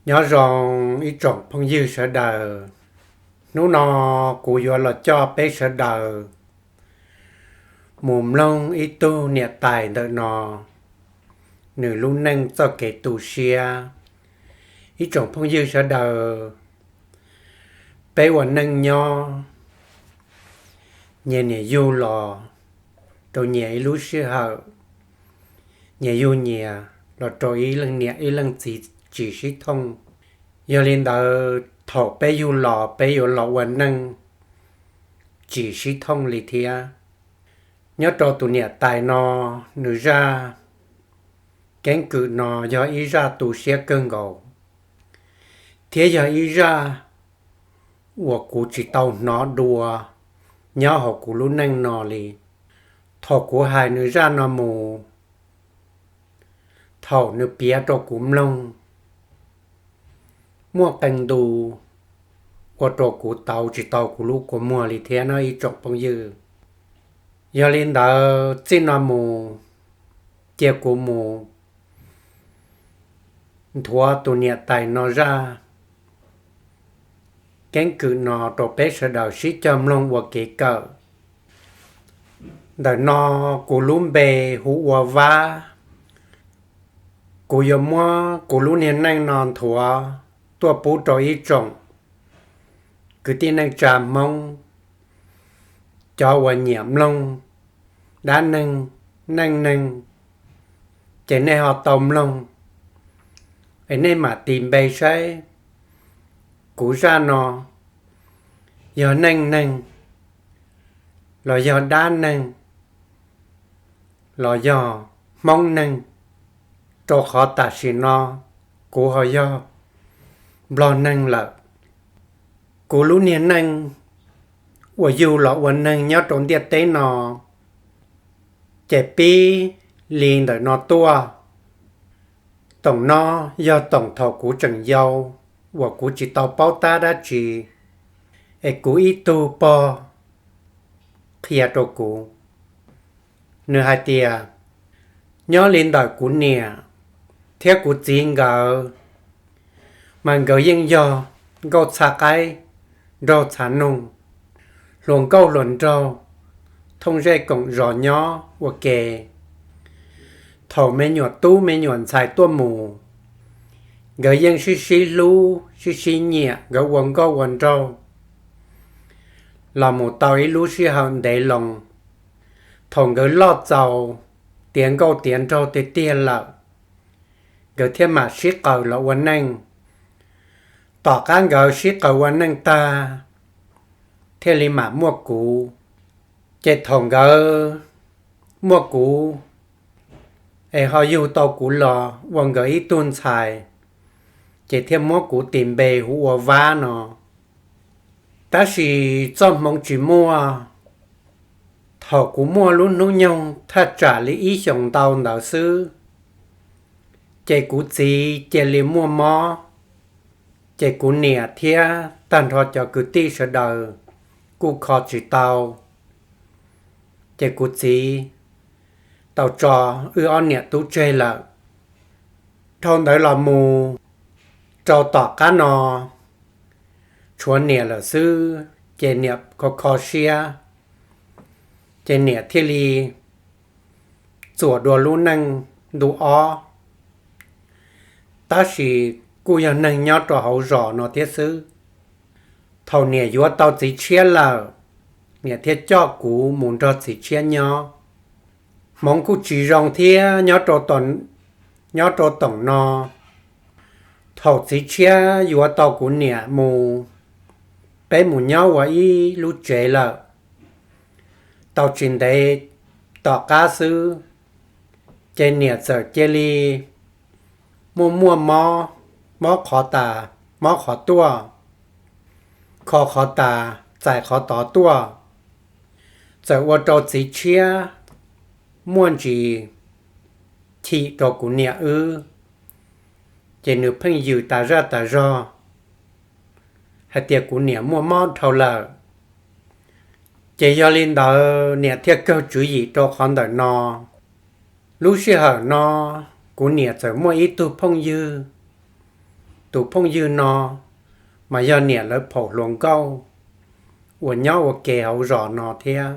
Nyob zoo ib tsoom phooj ywg sawv daws. Hnub no kuv yuav los coj peb sawv daws mus mloog ib tug niam tais ntawm no nws lub neej txoj kev tu siab. Ib tsoom phooj ywg sawv daws, peb ua neej nyob, nyias nyias yug los rau nyias ib lub sij hawm, nyias yug nyias los rau ib leej niam ib leej txiv tsis sib thooj. Yog li ntawd thaum peb yug los peb yuav los ua neej tsis sib thooj li thiab. Nyob rau tus niam tais no, nws zaj keeb kwm no yog ib zaj tu siab kawg nkaus, thiab yog ib zaj uas kuv tsis tau hnov dua nyob hauv kuv lub neej no li. Thaum kuv hais nws zaj no mus, thaum nws piav rau kuv mloog, muaj qee ntu ua rau kuv tau tsis tau kuv lub kua muag li thiab no ib tsoom phooj ywg. Yog li ntawd txij no mus, cia kuv mus nthuav tus niam tais no zaj keeb kwm no rau peb sawv daws sib cog mloog ua kev kawm. Ntawm no kuv lub npe hu ua Vab. Kuv yuav muab kuv lub niag neej no nthuav tuaj pub rau ib tsoom kwv tij neej tsa Hmoob, cov uas nyiam mloog dab neeg, neej neeg, ces nej ho tau mloog, es nej mam tis npe saib kuv zaj no yog neej neeg los yog dab neeg los yog Hmoob neeg, rau qhov tam sim no kuv ho yog Nplog neeg lawm. Kuv lub niag neej uas yug los ua neeg nyob rau ntiaj teb no, ces pib li ntawm no tuaj. Toom no yog toom thaum kuv tseem yau, uas kuv tsis tau paub tab dab tsi, es kuv ib tug pog qhia rau kuv. Nws hais tias, nyob li ntawm kuv niam thiab kuv txiv nkawd, mas nkawd yeej yog nkauj txha qaib, nraug txha noog, hluas nkauj hluas nraug, thooj zej koom zos nyob ua ke. Thaum me nyuam tub me nyuam ntxhais tuaj mus, nkawd yeej sib sib hlub sib sib nyiam, nkawd ua nkauj ua nraug los mus tau ib lub sij hawm ntev loo. Thaum nkawd loj txaus, tiav nkauj tiav nraug tiag tiag lawm, nkawd thiaj mam sib qaws los ua neej. Tom qab nkawd sib qaws ua neej tag, thiaj li mam muaj kuv. Ces thaum nkawd muaj kuv, es ho yug tau kuv los ua nkawd ib tug ntxhais, ces thiaj muab kuv tis npe hu ua Vab no. Tab sis txoj hmoov tsis muaj, thaum kuv muaj lub hnub nyoog thaj tsam li ib xyoos ntau ntawd xwb, ces kuv txiv cia li muaj mob, ces kuv niam thiab tag nrho cov kwv tij sawv daws kuj kho tsis tau, ces kuv txiv tau tso wb ob niam tub tseg lawm. Dhau ntawd los mus rau tom qab no, tshuav niam lawm xwb, ces niam kho kho siab, ces niam thiaj li txuam dua lub neej ntu ob, tab sis kuj yog neeg nyob rau hauv zos no thiab xwb. Thaum niam yuav tau txiv tshiab lawm, niam thiaj coj kuv mus nrog txiv tshiab nyob. Hmoov kuj tsis zoo thiab nyob rau toom no. Thaum txiv tshiab yuav tau kuv niam mus, peb mus nyob ua ib lub tsev lawm, tau tsis ntev tom qab xwb, ces niam txawm cia li muaj muaj mob, mob qhov tas mob qhov tuaj, kho qhov tas txais qhov tod tuaj, txawm ua rau txiv tshiab muaj ntsis chim rau kuv niam wb, ces nws pheej yws tas zaj tas zog hais tias kuv niam muaj mob dhau lawm. Ces yog li ntawd niam thiaj kawg tswv yim rau qhov ntawm no. Lub sij hawm no, kuv niam txawm muaj ib tug phooj ywg tus phooj ywg no mas yog niam lawv phaum hluas nkauj uas nyob ua ke hauv zos no thiab.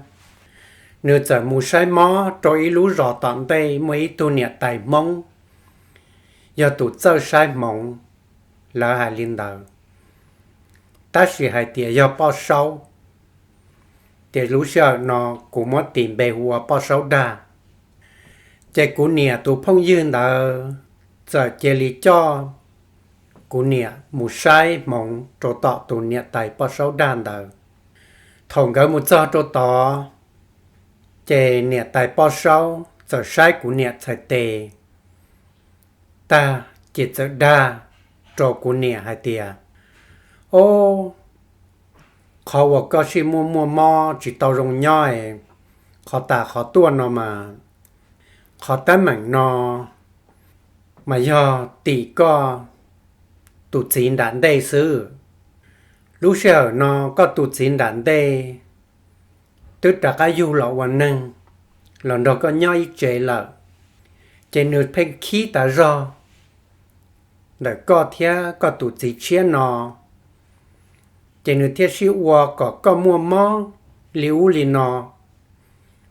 Nws txawm mus saib mob rau ib lub zos tom ntej muaj ib tug niam tais Hmoob yog tus txawj saib hmoov, lawv hais li ntawd, tab sis hais tias yog poj saub. Ces lub sij hawm no kuv muab tis npe hu ua poj saub dag. Ces kuv niam tus phooj ywg ntawd txawm cia li coj kuv niam mus saib hmoov rau tom tus niam tais poj saub dag ntawd. Thaum nkawd mus txog rau tod, ces niam tais poj saub txawm saib kuv niam txhais tes tag, ces txawm dag rau kuv niam hais tias, Ob, qhov uas koj sij muaj muaj mob tsis tau zoo nyob es, qhov tas qhov tuaj no mas, qhov teeb meem no mas yog tim koj tus txiv nram ntej xwb. Lub sij hawm no koj tus txiv nram ntej twb rov qab yug los ua neeg los nrog koj nyob ib tsev lawm, ces nws pheej khib tas zog ntawm koj thiab koj tus txiv tshiab no, ces nws thiaj sib ua kom koj muaj mob li ub li no,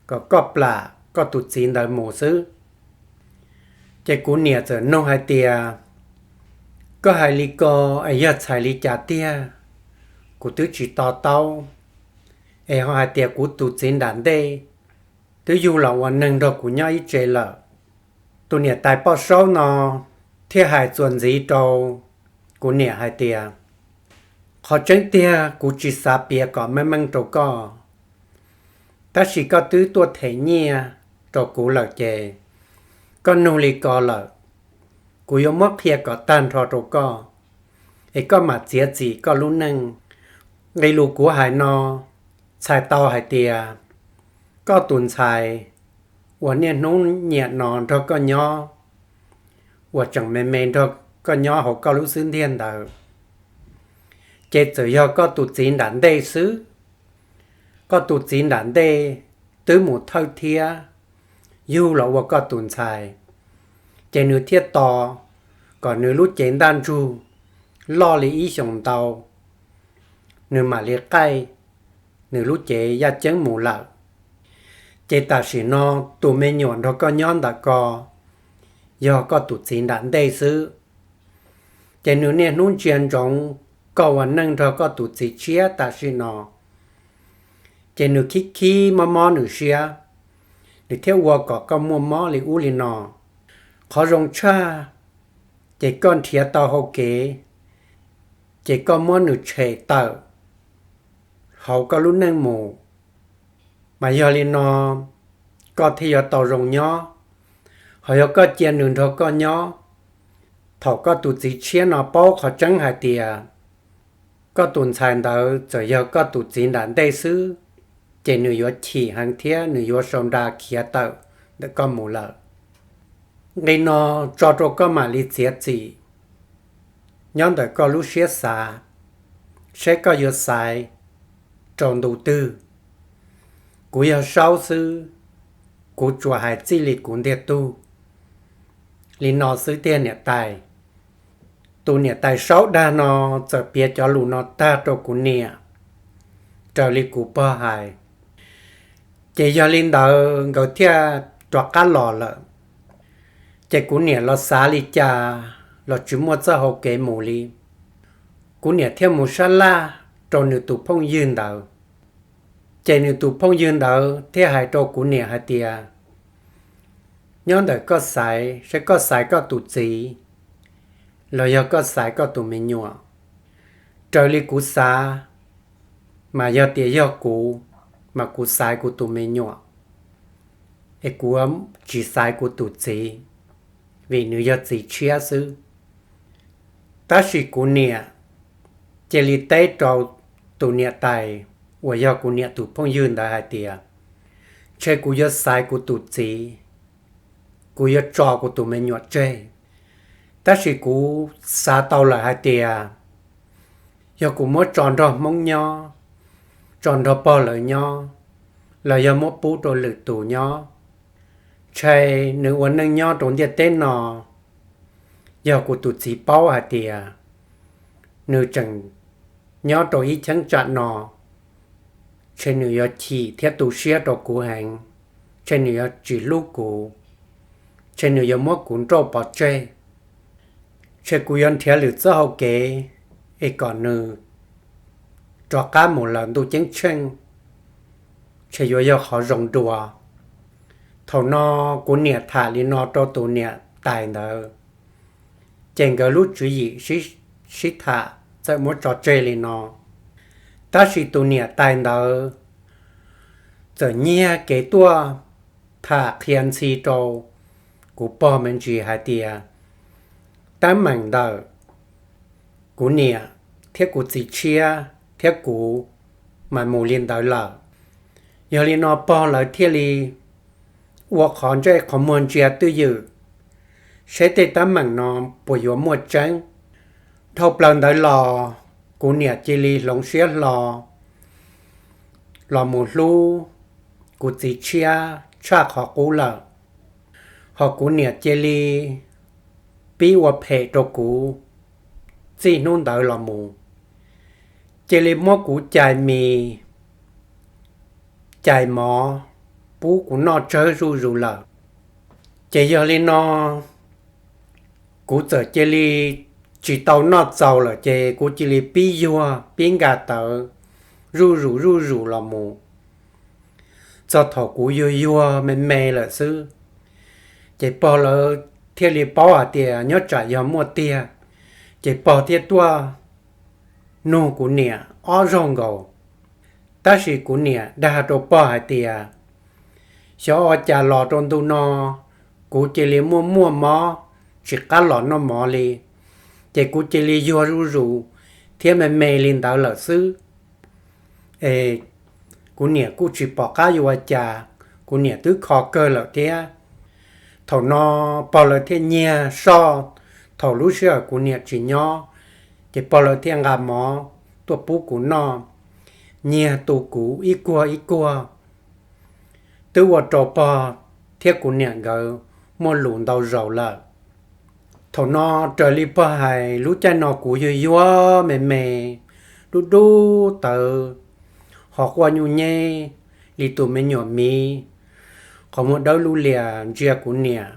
kom koj plam koj tus txiv ntawd mus xwb. Ces kuv niam txawm nug hais tias, Koj hais li ko es yog txhais li cas tiag? Kuv twb tsis to taub, es ho hais tias kuv tus txiv nram ntej twb yug los ua neeg nrog kuv nyob ib tsev lawm. Tus niam tais poj saub no thiaj hais txuas ntxiv rau kuv niam hais tias, Qhov tseeb tiag kuv tsis xav piav kom meej meej rau koj, tab sis koj twb tuaj them nyiaj rau kuv lawm ces koj nug li ko lawm, kuv yuav muab qhia kom tag nrho rau koj, es koj mam txiav txim koj lub neej. Nqe lus kuv hais no txhais tau hais tias koj tus ntxhais uas niaj hnub nyiam no nrog koj nyob, uas tseem me me nrog koj nyob hauv koj lub xub ntiag ntawd, ces txawm yog koj tus txiv nram ntej xwb. Koj tus txiv nram ntej twb mus thawj thiab yug los ua koj tus ntxhais, ces nws thiaj tos kom nws lub cev ntaj ntsug loj li ib xyoos ntau, nws mam li qaij nws lub cev yaj ceeb mus lawm. Ces tam sim no tus me nyuam nrog koj nyob ntawm ko yog koj tus txiv nram ntej xwb, ces nws niaj hnub ntsia ntsoov koj ua neej nrog koj tus txiv tshiab tam sim no, ces nws khib khib mob mob nws siab, nws thiaj ua kom koj muaj mob li ub li no. Qhov zoo tshaj, ces koj nrhiav tau hau kev, ces koj muab nws tshem tawm hauv koj lub neej mus, mas yog li no koj thiaj yuav tau zoo nyob. Ho yog koj cia nws nrog koj nyob, thaum koj tus txiv tshiab no paub qhov tseeb hais tias koj tus ntxhais ntawd txawm yog koj tus txiv nram ntej xwb, ces nws yuav chim heev thiab nws yuav sau nra khiav tawm ntawm koj mus lawm. Nqe no tso rau koj mam li txiav txim nyob ntawm koj lub siab xav, saib koj yuav xaiv rau ntu twg. Kuv yog saub xwb, kuv tsuas hais txij li kuv ntiag tug li no xwb tiag niam tais. Tus niam tais saub dag no txawm piav cov lus no tag rau kuv niam raws li kuv pog hais. Ces yog li ntawd nkawd thiaj rov qab los lawm. Ces kuv niam los xav li cas los tsis muaj txoj hau kev mus li. Kuv niam thiaj mus sab laj rau nws tus phooj ywg ntawd. Ces nws tus phooj ywg ntawd thiaj hais rau kuv niam hais tias, nyob ntawm koj xaiv, saib koj xaiv koj tus txiv los yog koj xaiv koj tus me nyuam. Raws li kuv xav, mas yog tias yog kuv, mas kuv xaiv kuv tus me nyuam, es kuv tsis xaiv kuv tus txiv, vim nws yog txiv tshiab xwb. Tab sis kuv niam cia li teb rau tus niam tais uas yog kuv niam tus phooj ywg ntawd hais tias, ntshe kuv yuav xaiv kuv tus txiv, kuv yuav tso kuv tus me nyuam tseg. Tab sis kuv xav tau lawm hais tias, yog kuv muab tso nrog Hmoob nyob, tso nrog pog lawv nyob, los yog muab pub rau lwm tus nyob, ntshe nws ua neej nyob rau ntiaj teb no, yog kuv tus txiv paub hais tias nws tseem nyob rau ib cheeb tsam no, ntshe nws yuav chim thiab tu siab rau kuv heev, ntshe nws yuav tsis hlub kuv, ntshe nws yuav muab kuv nrauj pov tseg, ntshe kuv yuav nrhiav lwm txoj hau kev es kom nws rov qab mus lawm ntuj ceeb tsheej, ntshe yuav yog qhov zoo dua. Thaum no kuv niam tham li no rau tus niam tais ntawd, ces nkawd lub tswv yim sib tham txawm muab tso tseg li no. Tab sis tus niam tais ntawd txawm nyiag kev tuaj tham qhia ntxhi rau kuv pog me ntsis hais tias teeb meem ntawm kuv niam thiab kuv txiv tshiab thiab kuv mas mus li ntawd lawm. Yog li no pog lawv thiaj li ua qhov ntsej qhov muag ntsia twj ywm, seb tej teeb meem no puas yuav muaj tseeb. Dhau plaws ntawd los kuv niam cia li hloov siab hlo los mus hlub kuv txiv tshiab tshaj qhov qub lawm, hos kuv niam cia li pib ua phem rau kuv. Txij hnub ntawd los mus, cia li muab kuv cais mis cais mov pub kuv noj tsawg zuj zus lawm. Ces yog li no, kuv txawm cia li tsis tau noj txaus lawm ces kuv cia li pib yuag pib nka tawv zuj zus zuj zus los mus, txog thaum kuv yuag yuag me me lawm xwb. Ces pog lawv thiaj li paub hais tias nyob tsam yog muaj tiag, ces pog thiaj tuaj nug kuv niam ob zaug nkaus. Tab sis kuv niam dag rau pog hais tias, xyov ua cas los rau ntu no kuv cia li muaj muaj mob, tsis qab los noj mov li, ces kuv cia li yuag zuj zus thiab me me li ntawd lawm xwb. Es kuv niam kuj tsis pom qab yuav ua cas, kuv niam twb kho kawg lawm thiab. Thaum no pog lawv thiaj nyiag soj, thaum lub sij hawm kuv niam tsis nyob, ces pog lawv thiaj nqa mov tuaj pub kuv noj, nyiag tu kuv ib kuag ib kuag, twb ua rau pog thiab kuv niam nkawd muaj lus ntau zaus lawm. Thaum no raws li pog hais lub caij no kuv yuag yuag me me, dub dub tawv, ho quaj nyuj nyeb li tus me nyuam miv, qhov muag dawb lub lias ntsia kuv niam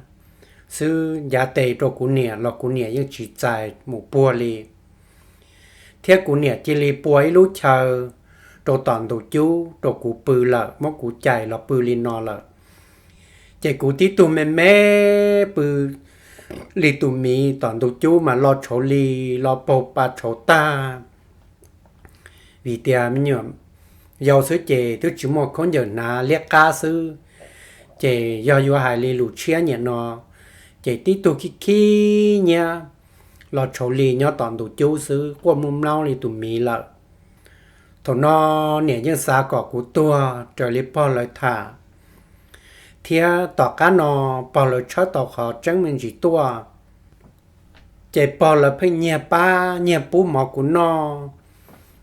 xwb, ncav tes rau kuv niam los kuv niam yeej tsis txais mus puag li. Thiab kuv niam cia li pua ib lub chaw rau tom ntug cub rau kuv pw lawm, muab kuv cais los pw li no lawm. Ces kuv tib tug me me pw li tus miv tom ntug cub mas lo tshauv li, lo paug pa tshauv tag. Vim tias me nyuam yau xwb ces twb tsis muaj khaub ncaws hnav, liab qab xwb. Ces yog yuav hais li lus tshiab nyam no, ces tib tug khib khib nyiab lo tshauv li nyob tom ntug cub xwb, quaj muaj mlaub li tus miv lawm. Thaum no niam yeej xav kom kuv tuag raws li pog lawv tham, thiab tom qab no pog lawv tshawb tau qhov tseeb me ntsis tuaj, ces pog lawv pheej nyiag pab nyiag pub mov kuv noj.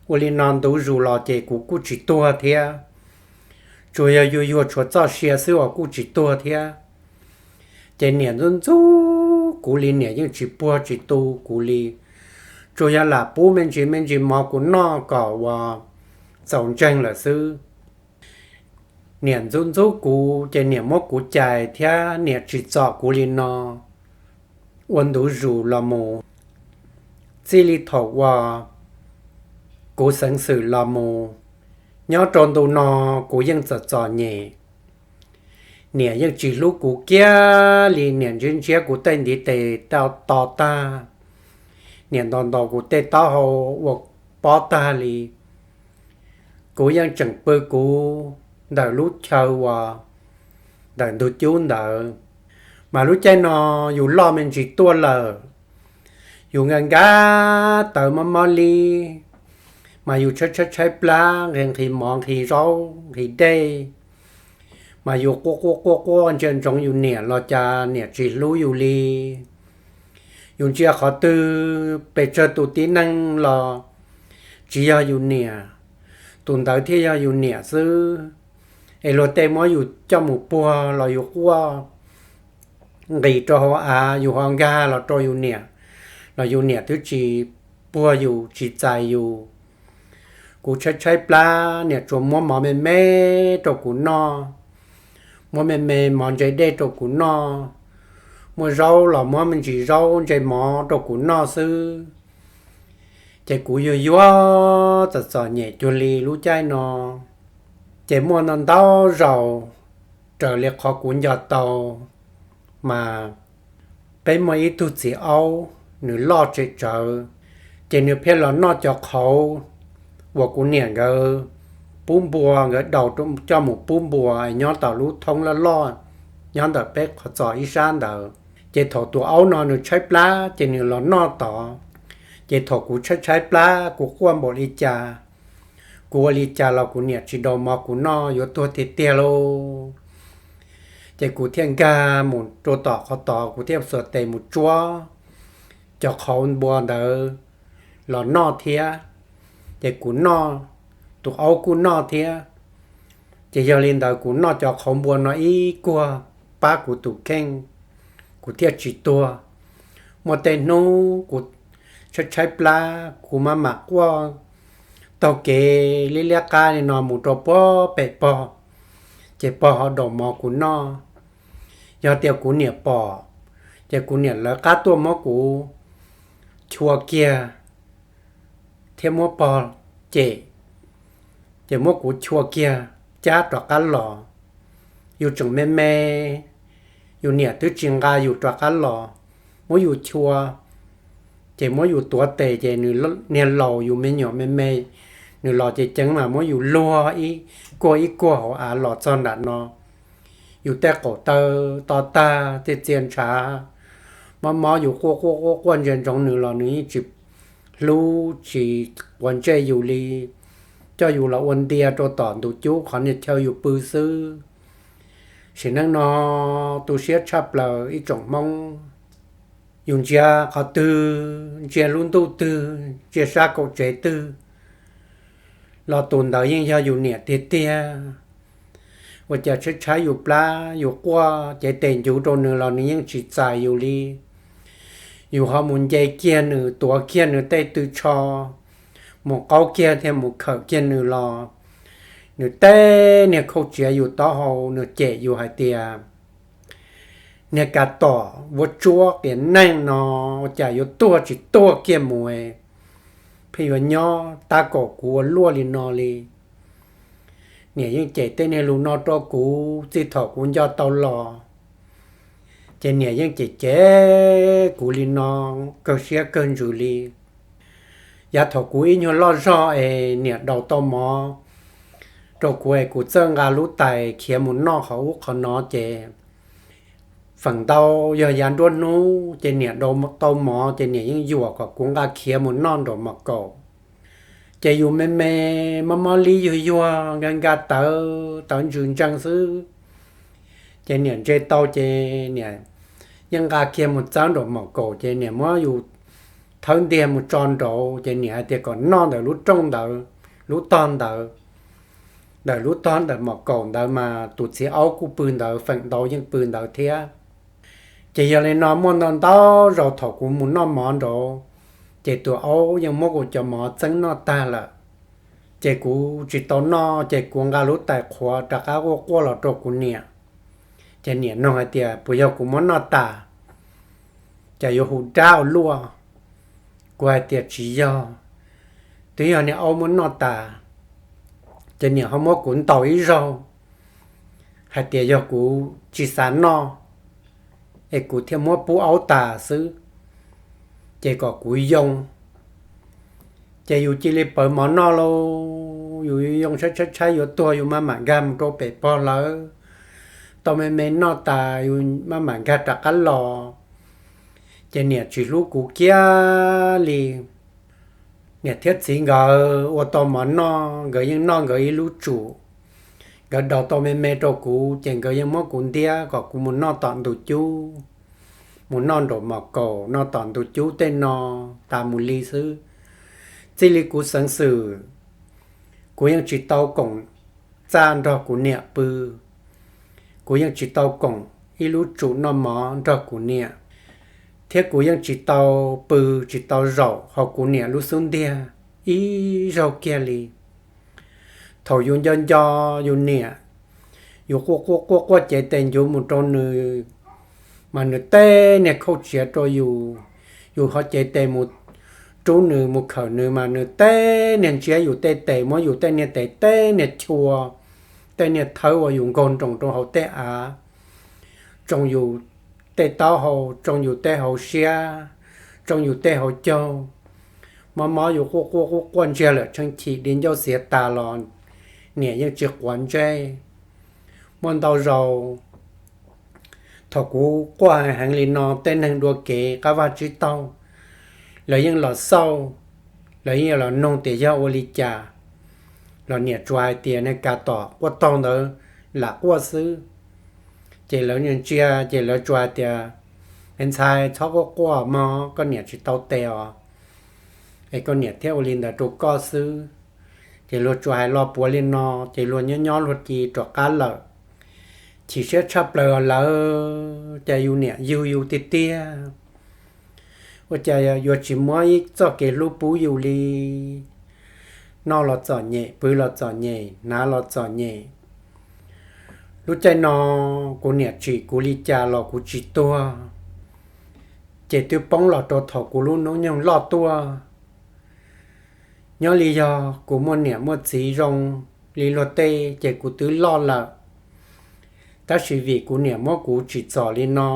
Ua li no ntu zus los ces kuv kuj tsis tuag thiab, tsuas yog yuag yuag tshuav txoj sia xwb uas kuj tsis tuag thiab. Ces niam ntxub ntxub kuv li, niam yeej tsis puag tsis tu kuv li, tsuas yog lam pub me ntsis me ntsis mov kuv noj kom uas txaus ntseeg lawm xwb. Niam ntxub ntxub kuv ces niam muab kuv cais thiab niam tsim txom kuv li no ua ntu zus los mus. Txij li thaum uas kuv xeev xwm los mus, nyob rau ntu no kuv yeej txom txom nyem. Niam yeej tsis hlub kuv kiag li, niam ntshiab ntshiab kuv tej ntiv tes to tag, niam ntaus ntaus kuv tej taub hau ua pob tag li. Kuv yeej tseem pw kuv ntawm lub chaw uas ntawm ntug cub ntawd, mas lub caij no yus loj me ntsis tuaj lawm, yus nkag nkag tawv mob mob li, mas yus tshaib tshaib tshaib plab nqhis nqhis mov nqhis zaub nqhis dej, mas yus quaj quaj quaj quaj ntsia ntsoov yus niam los cas niam tsis hlub yus li. Yus ntsia qhov twg pes tsawg tus tib neeg los tsis yog yus niam, tus ntawd thiaj yog yus niam xwb. Es luag tej muab yus coj mus puag los yus quaj nqis rau hauv av, yus ho nkag los rau yus niam, los yus niam twb tsis puag yus tsis txais yus. Kuv tshaib tshaib plab, niam tsuas muab mov me me rau kuv noj, muab me me mov ntse dej rau kuv noj, muaj zaub los muab me ntsis zaub ntse mov rau kuv noj xwb. Ces kuv yuag yuag txom txom nyem cuag li lub caij no. Ces muaj ntau ntau zaus raws li qhov kuv nco tau mas peb muaj ib tug txiv aub, nws loj tsem tsawv, ces nws pheej los noj cov qhauv uas kuv niam nkawd pub npua, nkawd daus coj mus pub npua nyob tom lub thoob loj loj nyob ntawm peb qhov txos ib sab ntawd. Ces thaum tus aub no nws tshaib plab ces nws los noj tod. Ces thaum kuv tshaib tshaib plab, kuv quaj npaum li cas, kuv ua li cas los kuv niam tsis daus mov kuv noj, yuav tuag tiag tiag lauj. Ces kuv thiaj nkag mus rau tom qhov tod, kuv thiaj xuas tes mus tsuab cov qhauv npua ntawd los noj thiab. Ces kuv noj, tus aub kuj noj thiab. Ces yog li ntawd kuv noj cov qhauv npua no ib kuag pab kuv tus kheej, kuv thiaj tsis tuag. Muaj tej hnub kuv tshaib tshaib plab, kuv maj mam quaj taug kev liab liab qab li no mus rau puag pem pog, ces pog ho daus mov kuv noj. Yog tias kuv niam pom, ces kuv niam lawv qab tuaj muab kuv chua kiag thiab muab pog cem, ces muab kuv chua kiag cab rov qab los. Yus tseem me me, yus niam twb tsis nqa yus rov qab los, muab yus chua, ces muab yus tuav tes, ces nws niag laus, yus me nyuam me me, nws los ces ceev mas muab yus luag ib kuag ib kuag hauv av los txog nram no. Yus tej qaum taw to tag, tej txia ntshav, mob mob, yus quaj quaj quaj quaj ntsia ntsoov nws los nws yeej tsis hlub tsis quav ntsej yus li, coj yus los ua ntia rau tom ntug cub qhov niag chaw yus pw xwb. Sim neej no tu siab tshaj plaws ib tsoom Hmoob. Yus ntsia qhov twg, ntsia lub ntuj twg, ntsia sab kaum tsev twg, los tus ntawd yeej yog yus niam tiag tiag. Ua cas tshaib tshaib yus plab, yus quaj cev tes ncuv rau nws los nws yeej tsis txais yus li. Yus ho mus nce kiag nws, tuav kiag nws tej tw tsho, mus qaub kiag thiab mus khawm kiag nws los, nws teb niag khauj tsiav yus taub hau, nws cem yus hais tias, niag kav tom vuab tsuab qias neeg no, ua cas yuav tuag tsis tuag kiag mus, pheej yuav nyob tab kaum kuv ua luaj li no li. Niam yeej cem tej niag lus no rau kuv txij thaum kuv nco tau los, ces niam yeej cem cem kuv li no kawg siab kawg ntsws li. Yav thaum kuv ib nyuag loj zog es niam daus tau mov rau kuv es kuv txawj nqa lub tais khiav mus noj qhov ub qhov no ces feem ntau yog yav nruab hnub ces niam daus tau mov ces niam yeej yuam kom kuv nqa khiav mus noj nraum mos kaum. Ces yus me me, mob mob li yuag yuag, nka nka tawv tawv ntsws ntsees xwb. Ces niam ntsia tau ces niam yeej nqa kiag mus txawb nraum mos kaum ces niam muab yus thawb ntiag mus tso nraud ces niam hais tias kom noj ntawm lub rooj ntawd, lub tog ntawd, ntawm lub tog ntawm mos kaum ntawd mas tus txiv aub kuj pw ntawd, feem ntau yeej pw ntawd thiab. Ces yog li no muaj ntau ntau zaus thaum kuv mus noj mov nraud, ces tus aub yeej muab kuv cov mov txeeb noj tag lawm. Ces kuv tsis tau noj ces kuv nqa lub tais qhuav rov qab quaj quaj los rau kuv niam. Ces niam nug hais tias puas yog kuv muab noj tas, ces yuav hu dab ua luaj. Kuv hais tias tsis yog, twb yog niag aub muab noj tas. Ces niam ho muab kuv ntaus ib zaug hais tias yog kuv tsis xav noj es kuv thiaj muab pub aub tas xwb, ces kom kuv yoo. Ces yus cia li pawv mov noj lauj, yus yoo tshaib tshaib tshaib yuav tuag yus maj mam nkag mus rau pem pog lawv, tau me me noj tas yus maj mam nkag rov qab los. Ces niam tsis hlub kuv kiag li. Niam thiab txiv nkawd ua tau mov noj, nkawd yeej noj nkawd ib lub tsum. Nkawd daus tau me me rau kuv ces nkawd yeej muab kuv ntiab kom kuv mus noj tom ntug cub, mus noj nraum mos kaum, noj tom ntug cub tej no tas mus li xwb. Txij li kuv xeev xwm, kuv yeej tsis tau koom txaj nrog kuv niam pw. Kuv yeej tsis tau koom ib lub tsum noj mov nrog kuv niam, thiab kuv yeej tsis tau pw, tsis tau zaum hauv kuv niam lub xub ntiag ib zaug kiag li. Thaum yus nco nco yus niam, yus quaj quaj quaj quaj cev tes ncuv mus rau nws, mas nws tej niag khauj tsiav rau yus, yus ho cev tes mus rub nws mus khawm nws mas nws tej niag ntsiab yus tej tes, muab yus tej niag tes tej niag chua, tej niag thawb uas yus nkaug nroos rau hauv tej av, tsoo yus tej taub hau, tsoo yus tej hauv siab, tsoo yus tej hauv caug. Mob mob yus quaj quaj quaj quaj ntsiag lawm tshee chim di ncauj xiav tas los niam yeej tsis quav ntsej. Muaj ntau zaus thaum kuv quaj heev heev li no tej neeg dua kev qab vaj tsib taug lawv yeej los xauj, lawv yeej los nug tias yog ua li cas, los niam tsuas hais tias niag kav tom quaj taug ntawd lam quaj xwb. Ces lawv ntsia ces lawv tsuas hais tias, Me ntxhais, txhob quaj quaj mog, koj niam tsis tau tes os, es koj niam thiaj ua li ntawd rau koj xwb. Ces luag tsuas hais lo puav li no, ces luag nyob nyob luag cia rov qab lawm. Chim siab tshaj plaws lawm, cas yus niam yug yus tiag tiag, ua cas yuav tsis muab ib txoj kev hlub pub yus li. Noj los txom nyem, pw los txom nyem, hnav los txom nyem. Lub caij no kuv niam tsim kuv li cas los kuv tsis tuag, ces twb poob los rau thaum kuv lub hnub nyoog loj tuaj. Nyob li yog kuv muaj niam muaj txiv zoo li luag tej ces kuv twb loj lawm, tab sis vim kuv niam muab kuv tsim txom li no,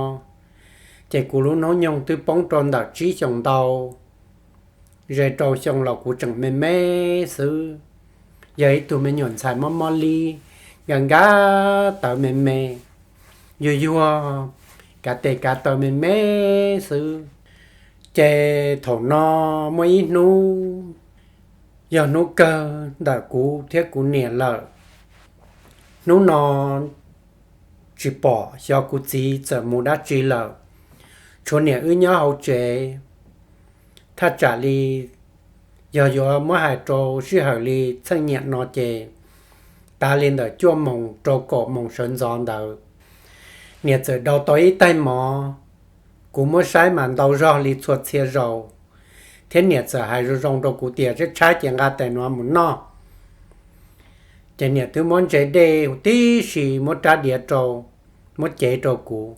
ces kuv lub hnub nyoog twb poob rau ntawm tsib xyoos ntau, ze rau xyoo los kuv tseem me me xwb. Yog ib tug me nyuam ntxhais mob mob li, nkag nkag tawv me me, yuag yuag, kav tes kav taw me me xwb. Ces thaum no muaj ib hnub, yog hnub kawg ntawm kuv thiab kuv niam lawm. Hnub no tsis pom xyov kuv txiv txawm mus dab tsi lawm, tshuav niam wb nyob hauv tsev. Thaj tsam li yog yuav muab hais rau sij hawm li txheej niam no ces tav li ntawm cuaj moos rau kaum moos sawv ntxov ntawd, niam txawm dau tau ib taig mov. Kuv muab saib mas ntau zog li txhua txhia zaus, thiab niam txawm hais zoo zoo rau kuv tias tshaib tshaib ces nqa tais no mus noj. Ces niam twb muab ntse dej huv tib si muab rab diav rau, muab cev rau kuv.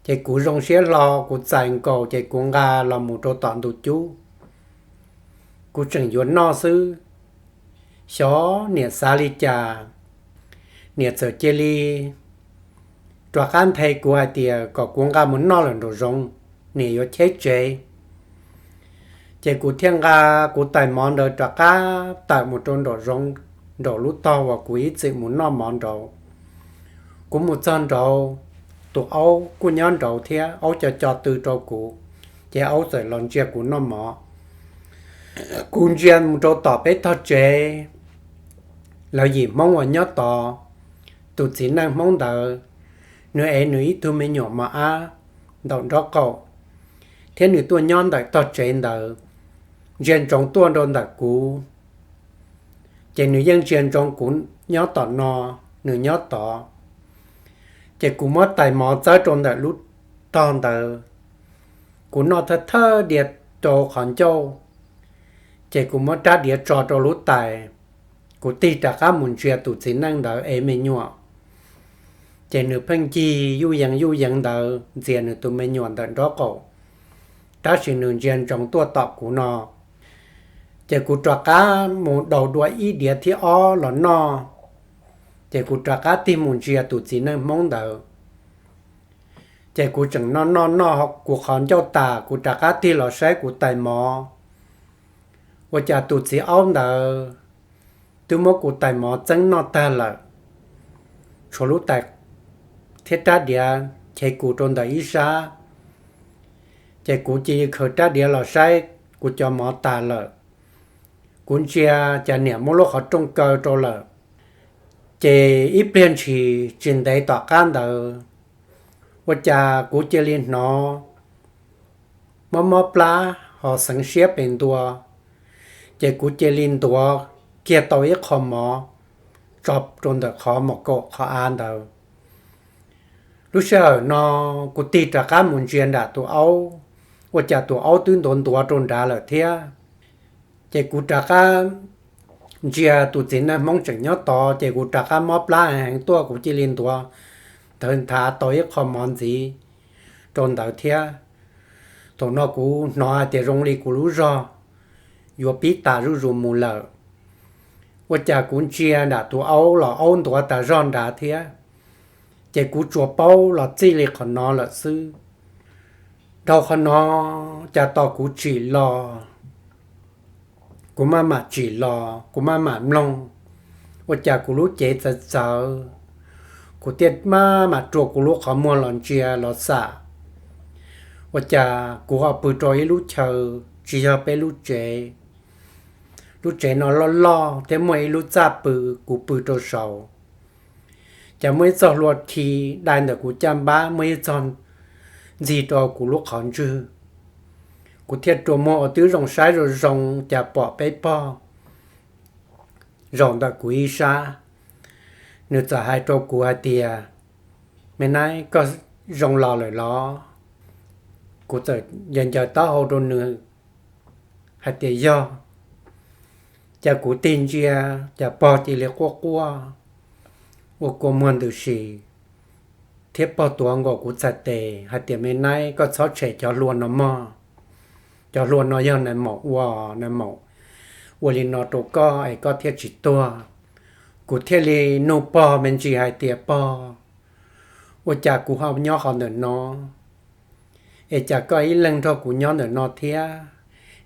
Ces kuv zoo siab hlo kuv txais nkaus ces kuv nqa los mus rau tom ntu cub. Kuv tseem yuav noj xwb, xyov niam xav li cas, niam txawm cia li rov qab nthe kuv hais tias kom kuv nqa mus noj lawm nraum zoov, niam yuav cheb tsev. Ces kuv thiaj nqa kuv tais mov ntawd rov qab tawm mus rau nraum zoov, nraum lub tog uas kuv ib txwm mus noj mov nraud. Kuv mus txog nraud, tus aub kuj nyob nraud thiab, aub co co tw rau kuv, ces aub txawm los ntsia kuv noj mov. Kuv ntsia mus rau tom peb tog tsev, lawv yim Hmoob uas nyob tod, tus txiv neej Hmoob ntawd, nws ev nws ib tug me nyuam mos ab ntaum nraub qaum, thiab nws tuaj nyob ntawm tog tsev ntawd, ntsia ntsoov tuaj rau ntawm kuv. Ces nws yeej ntsia ntsoov kuv nyob tom no, nws nyob tod. Ces kuv muab tais mov txawb rau ntawm lub tog ntawd, kuv noj thawj thawj diav rau qhov ncauj, ces kuv muab rab diav tso rau lub tais, kuv tig rov qab mus ntsia tus txiv neej ntawd ev me nyuam. Ces nws pheej ncig yuj yees yuj yees ntawd ntxias nws tus me nyuam ntawm nraub qaum, tab sis nws ntsia ntsoov tuaj tom kuv no. Ces kuv rov qab mus daus dua ib diav thib ob los noj, ces kuv rov qab tig mus ntsia tus txiv neej Hmoob ntawd. Ces kuv tseem noj noj noj kuv qhov ncauj tas, kuv rov qab tig los saib kuv tais mov, ua cas tus txiv aub ntawd twb muab kuv tais mov txeeb noj tag lawm, tshuav lub tais thiab rab diav chev kuv rau ntawm ib sab. Ces kuv cia li khaws rab diav los saib kuv cov mov tas lawm. Kuv ntsia cas niam muab lub qhov rooj kaw rau lawm. Ces ib pliag ntshis tsis ntev tom qab ntawd, ua cas kuv cia li hnov mob mob plab ho xeev siab pes ntua, ces kuv cia li ntuav kiag tau ib qho mov tso rau ntawm qhov mom kaum qhov av ntawd. Lub sij hawm no kuv tig rov qab mus ntsia nram tus aub, ua cas tus aub twb ntuav ntuav rau nrad lawm thiab. Ces kuv rov qab ntsia tus txiv neej Hmoob tseem nyob tod, ces kuv rov qab mob plab heev tuaj, kuv cia li ntuav ntawd nthav tau ib qho mov ntxiv rau ntawd thiab. Thaum no kuv hnov hais tias zoo li kuv lub zog yuav pib tas zuj zus mus lawm. Ua cas kuv ntsia nram tus aub los aub ntuav tas zog nrad thiab, ces kuv tsuas paub los txij li qhov no lawm xwb. Dhau qhov no, cas tos kuv tsim los, kuv maj mam tsim los, kuv maj mam mloog, ua cas kuv lub cev txawv txawv, kuv thiaj maj mam rua kuv lub qhov muag los ntsia los xam. Ua cas kuv ho pw rau ib lub chaw tsis yog peb lub tsev. Lub tsev no loj loj thiab muaj ib lub txaj pw, kuv pw rau saud. Ces muaj ib txoj hlua khi dai ntawm kuv caj npab, muaj ib txoj ntxig rau kuv lub qhov ntswg. Kuv thiaj rua muag ua twb zoo saib zoo zoo, cas pom peb pog zaum ntawm kuv ib sab. Nws txawm hais rau kuv hais tias, Me Naib, koj zoo los lawm los? Kuv txawm ncaws ncaws taub hau rau nws hais tias, Yog. Ces kuv tig ntsia, cas pog cia li quaj quaj ua kua muag ntws si, thiab pog tuav nkaus kuv txhais tes hais tias, Me Naib, koj txhob tshem cov hlua no mog. Cov hlua no yog nais maum ua, nais maum ua li no rau koj es koj thiaj tsis tuag. Kuv thiaj li nug pog me ntsis hais tias, Pog, ua cas kuv ho nyob qhov ntawm no, es cas koj ib leeg nrog kuv nyob ntawm no thiab,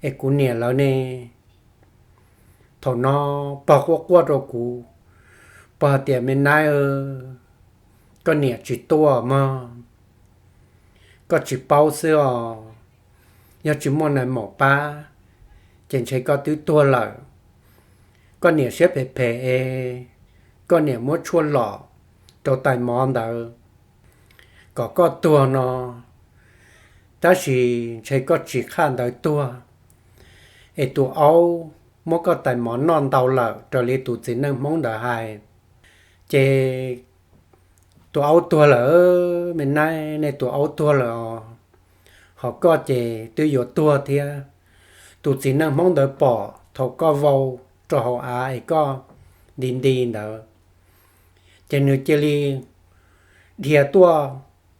es kuv niam lawv ne? Thaum no pog quaj quaj rau kuv, pog tias, Me Naib, koj niam tsis tuaj mog, koj tsis paub xwb os. Yog tsis muaj nais maum pab, ces ntshe koj twb tuag lawm. Koj niam siab phem phem es koj niam muab tshuaj lom rau tais mov ntawd kom koj tuag no, tab sis ntshe koj tsis qhaj ntawd tuag, es tus aub muab koj tais mov noj ntau lawm raws li tus txiv neej Hmoob ntawd hais. Ces tus aub tuag lawm, Me Naib, nej tus aub tuag lawm os, ho koj ces twb yuav tuag thiab. Tus txiv neej Hmoob ntawd pom thaum koj vau rau hauv av es koj nti nti ntawd, ces nws cia li dhia tuaj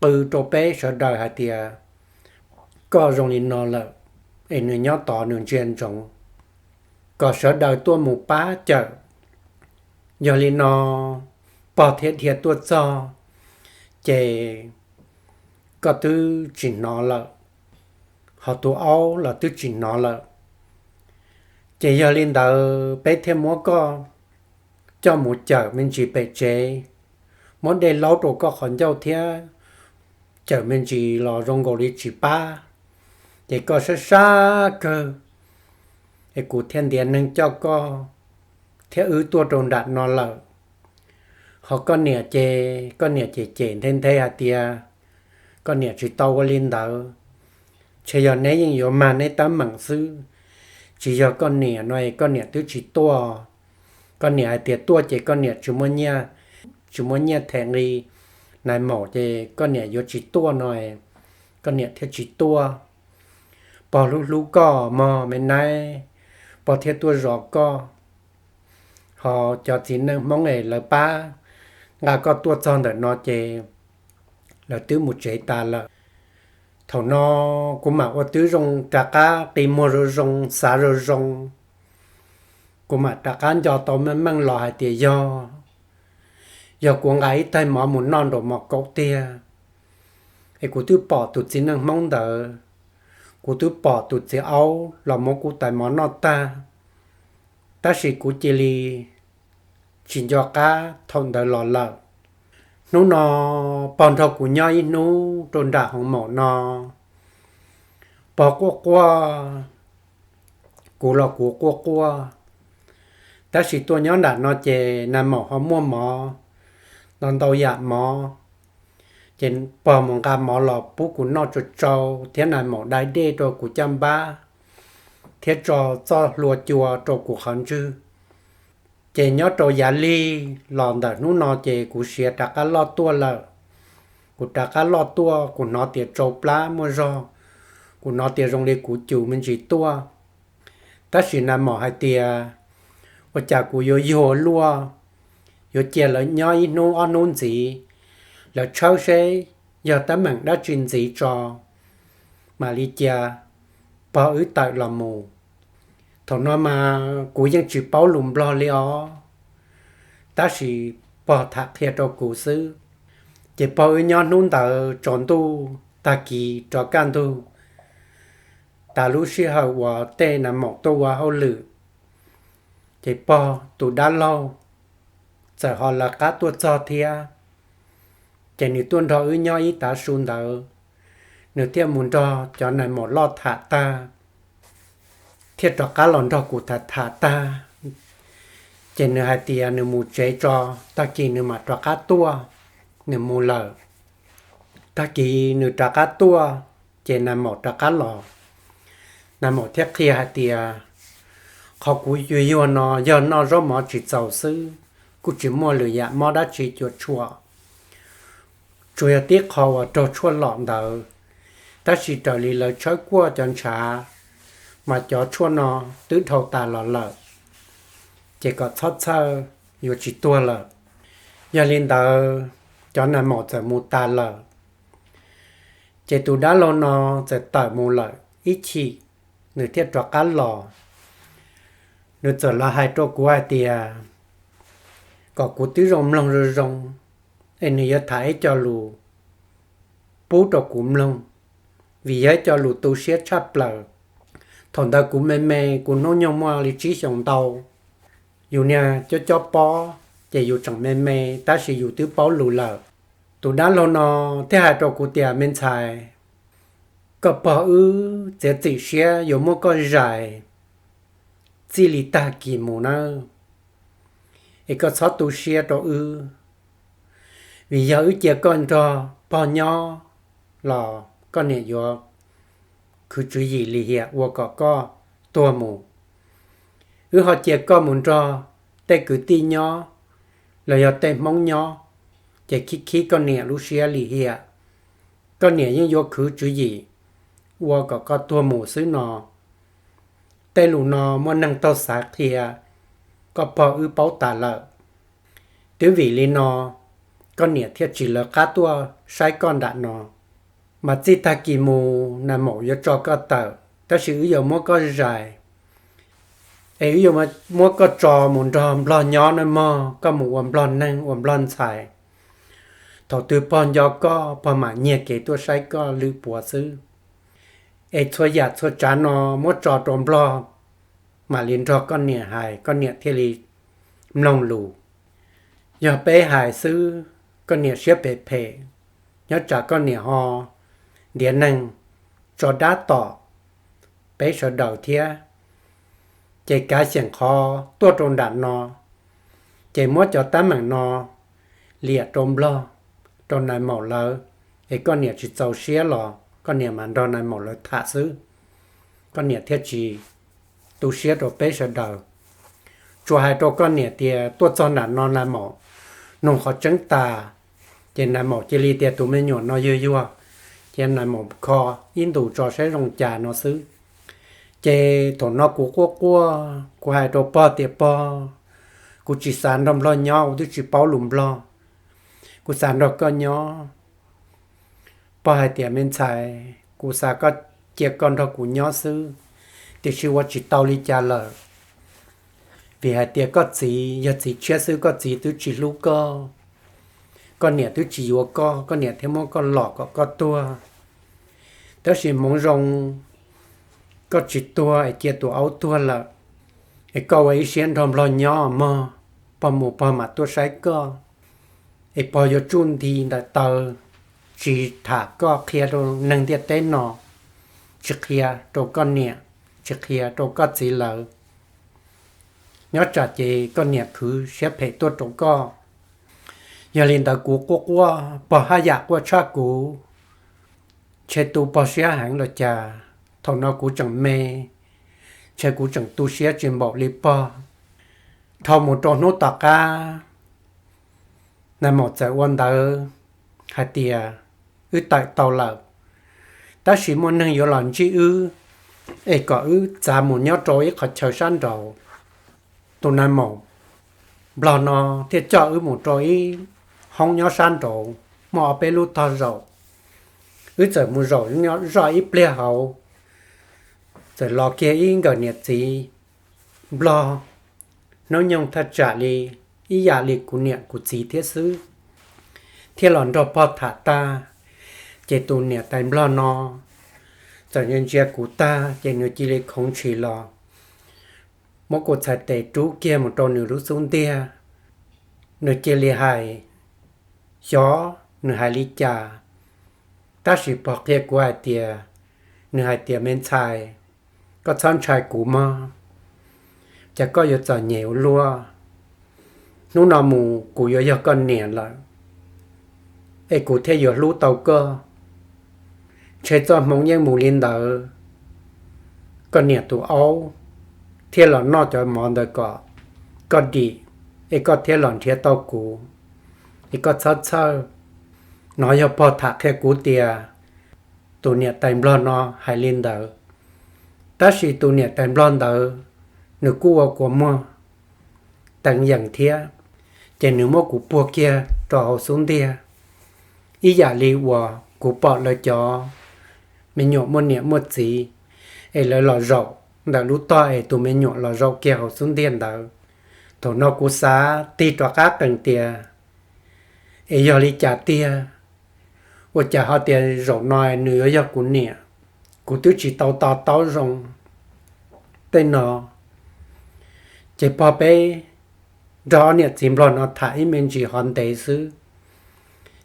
qw rau peb sawv daws hais tias, Koj zoo li no lawm, es nws nyob tod nws ntsia ntsoov, kom sawv daws tuaj mus pab cawm. Yog li no, pog thiaj dhia tuaj txog, ces koj twb tsis hnov lawm, ho tus aub los twb tsis hnov lawm. Ces yog li ntawd peb thiaj muab koj coj mus cawm me ntsis pem tsev, muab dej laub rau koj qhov ncauj thiab cawm me ntsis los zoo nkaus li tsis pab, ces koj sab sab kawg, es kuv thiaj ntiav neeg coj koj thiab wb tuaj rau nram no lawm. Ho koj niam ces koj niam ces cem nthe nthe hais tias, Koj niam tsis tau ua li ntawd, ntshe yog neb yeej yuav mag neb teeb meem xwb, tsis yog koj niam no es koj niam twb tsis tuaj. Koj niam hais tias tuaj ces koj niam tsis muaj nyiaj, tsis muaj nyiaj them nqi nais maum ces koj niam yuav tsis tuaj no, koj niam thiaj tsis tuaj. Pog hlub hlub koj mog Me Naib, pog thiaj tuaj zov koj. Ho cov txiv neej Hmoob es lawv pab nqa koj tuaj txog ntawm no ces lawv twb mus tsev tas lawm. Thaum no kuv mam ua tib zoo rov qab qi muag zoo zoo, xav zoo zoo. Kuv mam rov qab nco tau meej meej los hais tias yog, yog kuv nqa ib tais mov mus noj nraum mos kaum tiag, es kuv twb pom tus txiv neej Hmoob ntawd, kuv twb pom tus txiv aub los muab kuv tais mov noj tag, tab sis kuv cia li tsis nco qab thaum ntawd los lawm. Hnub no pog nrog kuv nyob ib hnub rau nram hoov maum no, pog quaj quaj, kuv los kuv quaj quaj. Tab sis tuaj nyob nram no ces nais maum ho muaj mov, ntau ntau yam mov, ces pog mus nqa mov los pub kuv noj tsau tsau thiab nais maum dai dej rau kuv caj npab thiab tso txoj hlua cua rau kuv qhov ntswg. Ces nyob rau yav lig los ntawm hnub no ces kuv siav rov qab loj tuaj lawm. Kuv rov qab loj tuaj, kuv hnov tias tsau plab muaj zog, kuv hnov tias zoo li kuv cum me ntsis tuaj. Tab sis Nais Maum hais tias, ua cas kuv yuav yuag luaj, yuav cia lawv nyob ib hnub ob hnub ntxiv, lawv tshawb seb yog teeb meem dab tsi ntxiv tso, mam li cia pog wb tawm los mus. Thaum no mas kuv yeej tsis paub lus Nplog li os, tab sis pog tham qhia rau kuv xwb. Ces pog wb nyob hnub ntawd tsaus ntuj, tag kis rov kaj ntug, tas lub sij hawm uas tej Nais Maum tuaj ua hauj lwm, ces pog tus dab laug txawm ho lawv qab tuaj txog thiab. Ces nws tuaj nrog wb nyob ib tav su ntawd, nws thiaj mus nrog cov Nais Maum loj tham tag, thiaj rov qab los nrog kuv tham tham tag. Ces nws hais tias nws mus tsev tso, tag kis nws mam rov qab tuaj, nws mus lawm. Tag kis nws rov qab tuaj, ces Nais Maum rov qab los. Nais Maum thiaj qhia hais tias, qhov kuv yuag yuag no yog noj zaub mov tsis txaus xwb, kuj tsis muaj lwm yam mob dab tsi cuam tshuam, tsuas yog tib qho uas raug tshuaj lom ntawd, tab sis raws li lawv tshawb kuaj cov ntshav, mas cov tshuaj no twb dhau tas los lawm, ces kom txhob txhawj, yuav tsis tuag lawm. Yog li ntawd, cov Nais Maum txawm mus tas lawm. Ces tus dab laug no txawm tawm mus lawm ib chim, nws thiaj rov qab los. Nws txawm los hais rau kuv hais tias, kom kuv twb zoo mloog zoo zoo, es nws yuav tham ib co lus pub rau kuv mloog, vim yog ib co lus tu siab tshaj plaws. Thaum ntawd kuv me me, kuv hnub nyoog muaj li tsib xyoos ntau, yus niag cob cob pob, ces yus tseem me me tab sis yus twb paub lus lawm. Tus dab laug no thiaj hais rau kuv tias, me ntxhais, koj pog wb txiav txim siab yuav muab koj zais txij li tag kis mus nawb, es koj txhob tu siab rau wb, vim yog wb cia koj nrog pog nyob los koj niam yuav khwv tswv yim lim hiam ua kom koj tuag mus. Wb ho cia koj mus nrog tej kwv tij nyob los yog tej Hmoob nyob, ces khib khib koj niam lub siab lim hiam, koj niam yeej yuav khwv tswv yim ua kom koj tuag mus xwb no. Tej lus no muaj neeg taug xaiv qhia, koj pog wb paub tas lawm. Twb vim li no, koj niam thiaj tsis lawv qab tuaj saib koj nram no. Mas txij tag kis mus Nais Maum yuav tso koj tawm, tab sis wb yuav muab koj zais, es wb yuav muab koj tso mus nrog Nplog nyob nawb mog, koj mus ua Nplog neeg ua Nplog ntxhais. Thaum twg pog nco koj, pog mam nyiag kev tuaj saib koj lwm puav xwb. Es txhua yam txhua tsav no muab tso rau Nplog, mam li nrog koj niam hais, koj niam thiaj li mloog lus. Yog peb hais xwb, koj niam siab phem phem, nyob tsam koj niam ho ntiav neeg tso dab tom peb sawv daws thiab. Ces kav xyeem qhov tuaj rau nram no, ces muab cov teeb meem no liam rau Nplog, rau Nais Maum lawv, es koj niam tsis txaus siab los koj niam mam nrog Nais Maum lawv tham xwb, koj niam thiaj tsis tu siab rau peb sawv daws. Tsuas hais rau koj niam tias tuaj txog nram no Nais Maum nug qhov tseeb tas, ces Nais Maum cia li tias tus me nyuam no yuag yuag, ces Nais Maum kho ib ntus tso saib zoo cas no xwb. Ces thaum no kuv quaj quaj, kuv hais rau pog tias, pog, kuv tsis xav nrog Nplog nyob, kuv twb tsis paub lus Nplog, kuv xav nrog koj nyob. Pog hais tias, me ntxhais, kuv xav koj, cia koj nrog kuv nyob xwb, tiam sis ua tsis tau li cas lawm, vim hais tias koj txiv yog txiv tshiab xwb, koj txiv twb tsis hlub koj, koj niam twb tsis yuav koj, koj niam thiaj muab koj lom kom koj tuag. Tab sis hmoov zoo koj tsis tuag es cia tus aub tuag lawm, es koj ua ib siab nrog Nplog nyob mog, pog mus pog mam tuaj saib koj, es pog yuav tsuj nti ntawm taw, tsis tham koj qhia rau neeg ntiaj teb no, tsis qhia rau koj niam, tsis qhia rau koj txiv lawv, nyob tsam ces koj niam khwv siab phem tuaj rau koj. Yog li ntawd kuv quaj quaj, pog haj yam quaj tshaj kuv, ntshe tu pog siab heev los cas. Thaum no kuv tseem me, ntshe kuv tseem tu siab tsis npaum li pog. Dhau mus rau hnub tom qab, Nais Maum txawm ua ntawv hais tias wb tawm tau lawm, tab sis muaj neeg yuav los ntsib wb, es kom wb txav mus nyob rau ib qhov chaw sab nraud. Tus nais maum Nplog no thiaj coj wb mus rau ib hoob nyob sab nraud muaj ob peb lub tog zaum. Wb txawm mus zaum zoj ib pliag hauv, txawm los kiag ib nkawm niam txiv Nplog, hnub nyoog thaj tsam li ib yam li kuv niam kuv txiv thiab xwb, thiab los nrog pog tham tag. Ces tus niam tais Nplog no txawm ntsia ntsia kuv tag ces nws cia li khoov ntshis los, muab kuv txhais tes rub kiag mus rau nws lub xub ntiag. Nws cia li hais, xyov nws hais li cas, tab sis pog qhia kuv hais tias, nws hais tias, me ntxhais, koj txhob ntshai kuv mog, ces koj yuav txom nyem ua luaj. Hnub no mus kuv yuav yog koj niam lawm, es kuv thiaj yuav hlub tau koj. Ntshe txoj hmoov yeej mus li ntawd, koj niam tus aub thiaj los noj cov mov ntawd kom koj dim, es koj thiaj los nrhiav tau kuv, es koj txhob txhawj. No yog pog tham qhia kuv tias tus niam tais Nplog no hais li ntawd, tab sis tus niam tais Nplog ntawd nws kuj ua kua muag teev yeem thiab, ces nws muab kuv puag kiag rau hauv xub ntiag, ib yam li uas kuv pom lawv cov me nyuam muaj niam muaj txiv, es lawv los zaum ntawm lub tog es tus me nyuam los zaum kiag hauv xub ntiag ntawd. Thaum no kuv xav tig rov qab qees tias, es yog li cas tiag, ua cas ho tias zaum no nws yuav yog kuv niam? Kuv twb tsis tau to taub zoo. Tej no ces pog peb nrog ob niam txiv Nplog no tham ib me ntsis ho ntev xwb,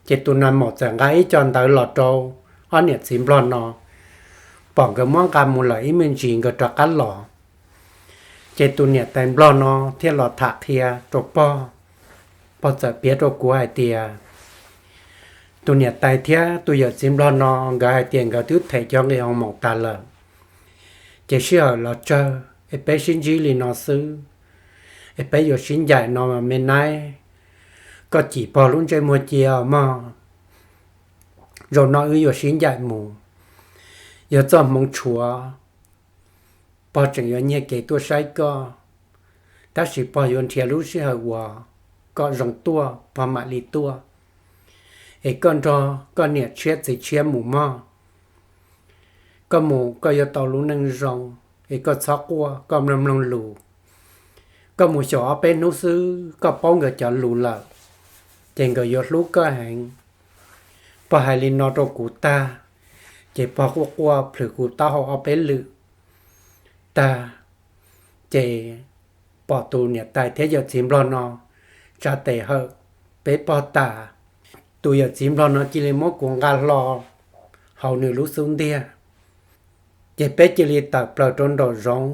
ces tus nais maum txawm nqa ib co ntawv los rau ob niam txiv Nplog no, pom nkawd muab nqa mus lawm ib me ntsis nkawd rov qab los. Ces tus niam tais Nplog no thiaj los tham qhia rau pog. Pog txawm piav rau kuv hais tias, tus niam tais thiab tus yawm txiv Nplog no nkawd hais tias nkawd twb them cov nqi hoo maum tas lawm, ces sij hawm los tsawg es peb sib ntsib li no xwb, es peb yuav sib ncaim no me naib. Koj cim pog lub ntsej muag cia mog, zaum no wb yuav sib ncaim mus. Yog txoj hmoov tshuav, pog tseem yuav nyiag kev tuaj saib koj, tab sis pog yuav nrhiav lub sij hawm uas kom zoo tuaj pog mam li tuaj. Es koj nrog koj niam tshiab txiv tshiab mus mog. Koj mus koj yuav tau lub neej zoo, es koj txhob quaj, koj mloog mloog lus. Koj mus xyaum ob peb hnub xwb koj paub nkawd cov lus lawm, ces nkawd yuav hlub koj heev. Pog hais li no rau kuv tag, ces pog quaj quaj plhws kuv taub hau ob peb lwm tag, ces pom tus niam tais thiab yawm txiv Nplog no tsa tes hawm peb pog tas. Tus yawm txiv Nplog no cia li muab kuv nqa hlo hauv nws lub xub ntiag, ces peb cia li tawm plaws rau nraum zoov.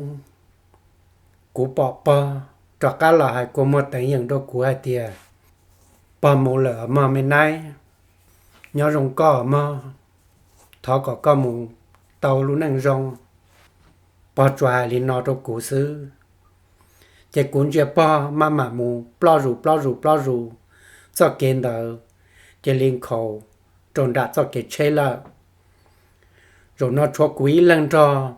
Kuv pom pog rov qab los hais kua muag teev yeem rau kuv hais tias, pog mus lawm mog me naib, nyob zoo koj mog, thov kom koj mus tau lub neej zoo. Pog tsuas hais li no rau kuv xwb, ces kuv ntsia pog maj mam mus ploj zus ploj zus ploj zus, txoj kev ntawd cia li nkhaus rau nram txoj kev tsheb lawm. Zaum no tshuav kuv ib leeg nrog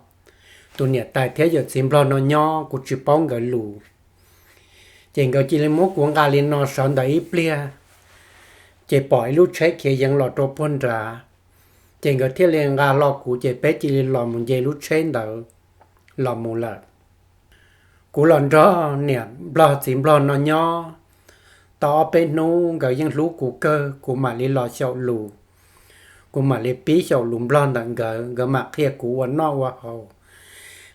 tus niam tais thiab yawm txiv Nplog no nyob, kuv tsis paub nkawd lus. Ces nkawd cia li muab kuv nqa li no sawv ntawd ib pliag, ces pom ib lub tsheb khiav yeev los rau puag nrad, ces nkawd thiaj li nqa hlo kuv, ces peb cia li los mus nce lub tsheb ntawd los mus lawm. Kuv los nrog niam Nplog txiv Nplog no nyob tau ob peb hnub, nkawd yeej hlub kuv kawg, kuv mam li los xyaum lus. Kuv mam li pib xyaum lus Nplog ntawm nkawd, nkawd mam qhia kuv ua noj ua haus,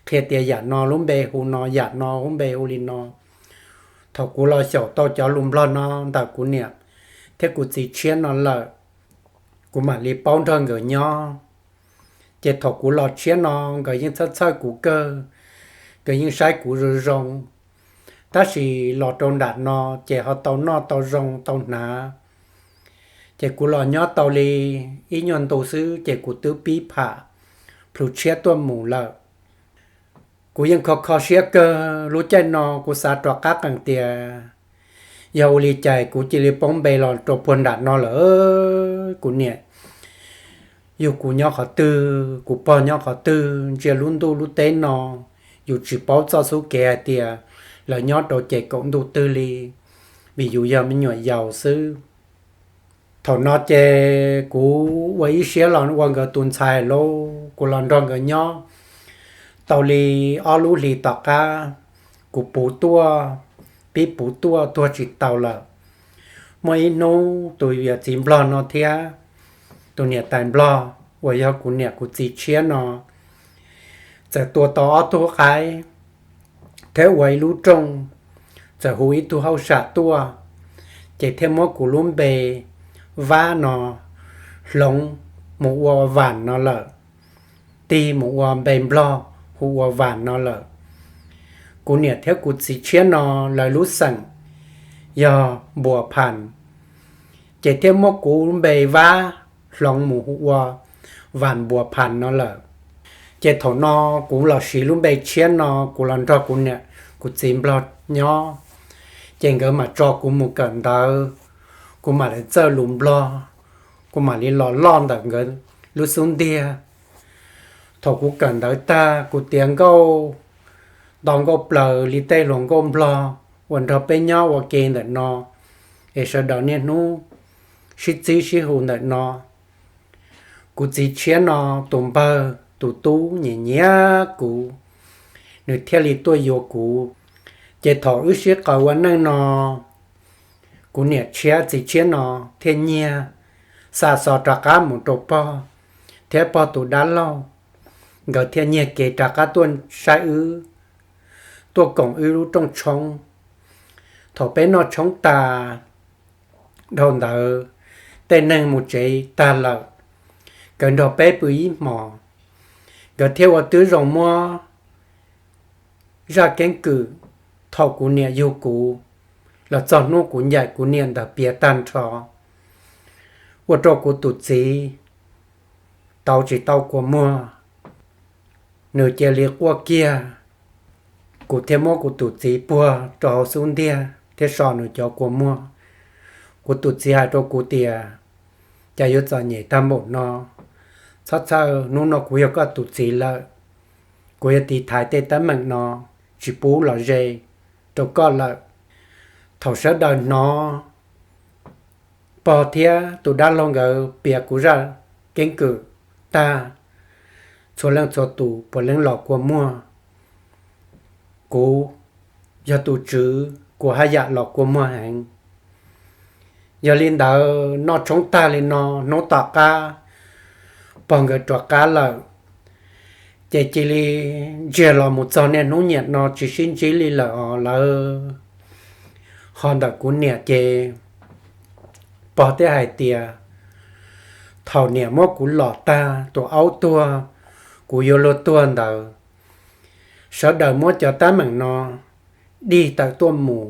qhia tias yam no lub npe hu no, yam no lub npe hu li no. Thaum kuv los xyaum tau cov lus Nplog no ntawm kuv niam thiab kuv txiv tshiab no lawm, kuv mam li paub nrog nkawd nyob. Ces thaum kuv los tshiab no, nkawd yeej txhawj txhawj kuv kawg, nkawd yeej saib kuv zoo zoo. Tab sis los rau nram no ces ho tau noj tau zoo tau hnav. Ces kuv los nyob tau li ib nyuag ntu xwb ces kuv twb pib pham plhus tshiab tuaj mus lawm. Kuv yeej kho kho siab kawg, lub caij no kuv xav rov qab qees tias, yog ua li cas kuv cia li poob npe los rau puag nram no lawm. Kuv niam yug kuv nyob qhov twg, kuv pog nyob qhov twg, ntsia lub ntuj lub teb no, yus tsis paub txoj xub kev hais tias lawv nyob rau ces kaum ntuj twg li, vim yus yog me nyuam yaus xwb. Thaum no ces kuv ua ib siab los ua nkawd tus ntxhais lauj, kuv los nrog nkawd nyob tau li ob lub hlis tom qab, kuv puv tuaj, pib puv tuaj tuag tsis taus lawm. Muaj ib hnub tus yawm txiv nplog no thiab tus niam tais nplog uas yog kuv niam kuv txiv tshiab no txawm tua tau ob tug qaib thiab ua ib lub rooj, txawm hu ib tug hauj sam tuaj, ces thiaj muab kuv lub npe Vab no hloov mus ua Vam no lawm, tig mus ua npe nplog hu ua Vam no lawm. Kuv niam thiab kuv txiv tshiab no lawv lub xeem yog Npuas Phas, ces thiaj muab kuv npe Vab hloov mus hu ua Vam Npuas Phas no lawm. Ces thaum no kuv los siv lub npe tshiab no, kuv los nrog kuv niam kuv txiv nplog nyob, ces nkawd mam tso kuv mus kawm ntawv, kuv mam li txawj lus nplog, kuv mam li los loj ntawm nkawd lub xub ntiag. Thaum kuv kawm ntawv tag, kuv tiav nkauj nto nkauj plaws li tej hluas nkauj nplog uas nrog peb nyob ua ke ntawm no, es sawv daws niaj hnub sib txib sib hu ntawm no. Kuv txiv tshiab no tus npawg tus tub nyiam nyiam kuv, nws thiaj li tuaj yuav kuv. Ces thaum wb sib qaws ua neej no, kuv niam tshiab txiv tshiab no thiaj nyiag xa xov rov qab mus rau pog thiab pog tus dab laug, nkawd thiaj nyiag kev rov qab tuaj saib wb, tuaj koom wb lub rooj tshoob. Thaum peb noj tshoob tas, dhau ntawd tej neeg mus tsev tag lawm, nkawd nrog peb pw ib hmos, nkawd thiaj ua tib zoo muab zaj keeb kwm thaum kuv niam yug kuv los txog hnub kuv ncaim kuv niam ntawd piav tag nrho, ua rau kuv tus txiv tau tsis tau kua muag, nws cia li quaj kiag. Kuv thiaj muab kuv tus txiv puag rau hauv xub ntiag thiab so nws cov kua muag. Kuv tus txiv hais rau kuv tias, cas yuav txom nyem tag npaum no, txhob txhawj, hnub no kuv yog koj tus txiv lawm, kuv yuav tiv thaiv tej teeb meem no tsis pub los ze rau koj lawm. Thaum sawv daws hnov pog thiab tus dab laug nkawd piav kuv zaj keeb kwm tag, txhua leej txhua tus puav leej los kua muag. Kuv yog tus tswv, kuv haj yam los kua muag heev. Yog li ntawd noj tshoob tag li no, hnub tom qab pog nkawd rov qab lawm, ces cia li ntsiag los mus txog niaj hnub niam no tsis sib ntsib li lawm os lawv. Ho ntawm kuv niam ces pog thiaj hais tias, thaum niam muab kuv lom tag, tus aub tuag, kuv yuav luag tuag ntawd, sawv daws muab cov teeb meem no dig tawm tuaj mus.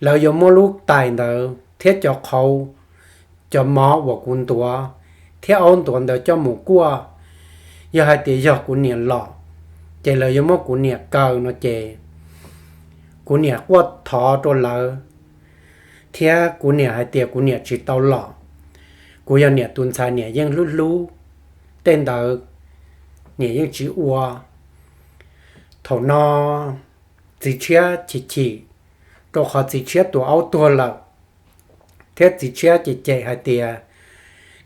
Lawv yuav muab lub tais ntawd thiab cov qhauv, cov mov uas kuv ntuav thiab aub ntuav ntawd coj mus kuaj. Yog hais tias yog kuv niam lom, ces lawv yuav muab kuv niam kaw no ces kuv niam quaj thov rau lawv, thiab kuv niam hais tias kuv niam tsis tau lom, kuv yog niam tus ntxhais niam yeej hlub hlub, tej ntawd niam yeej tsis ua. Thaum no txiv tshiab chim chim, rau qhov txiv tshiab tus aub tuag lawm, thiab txiv tshiab cem cem hais tias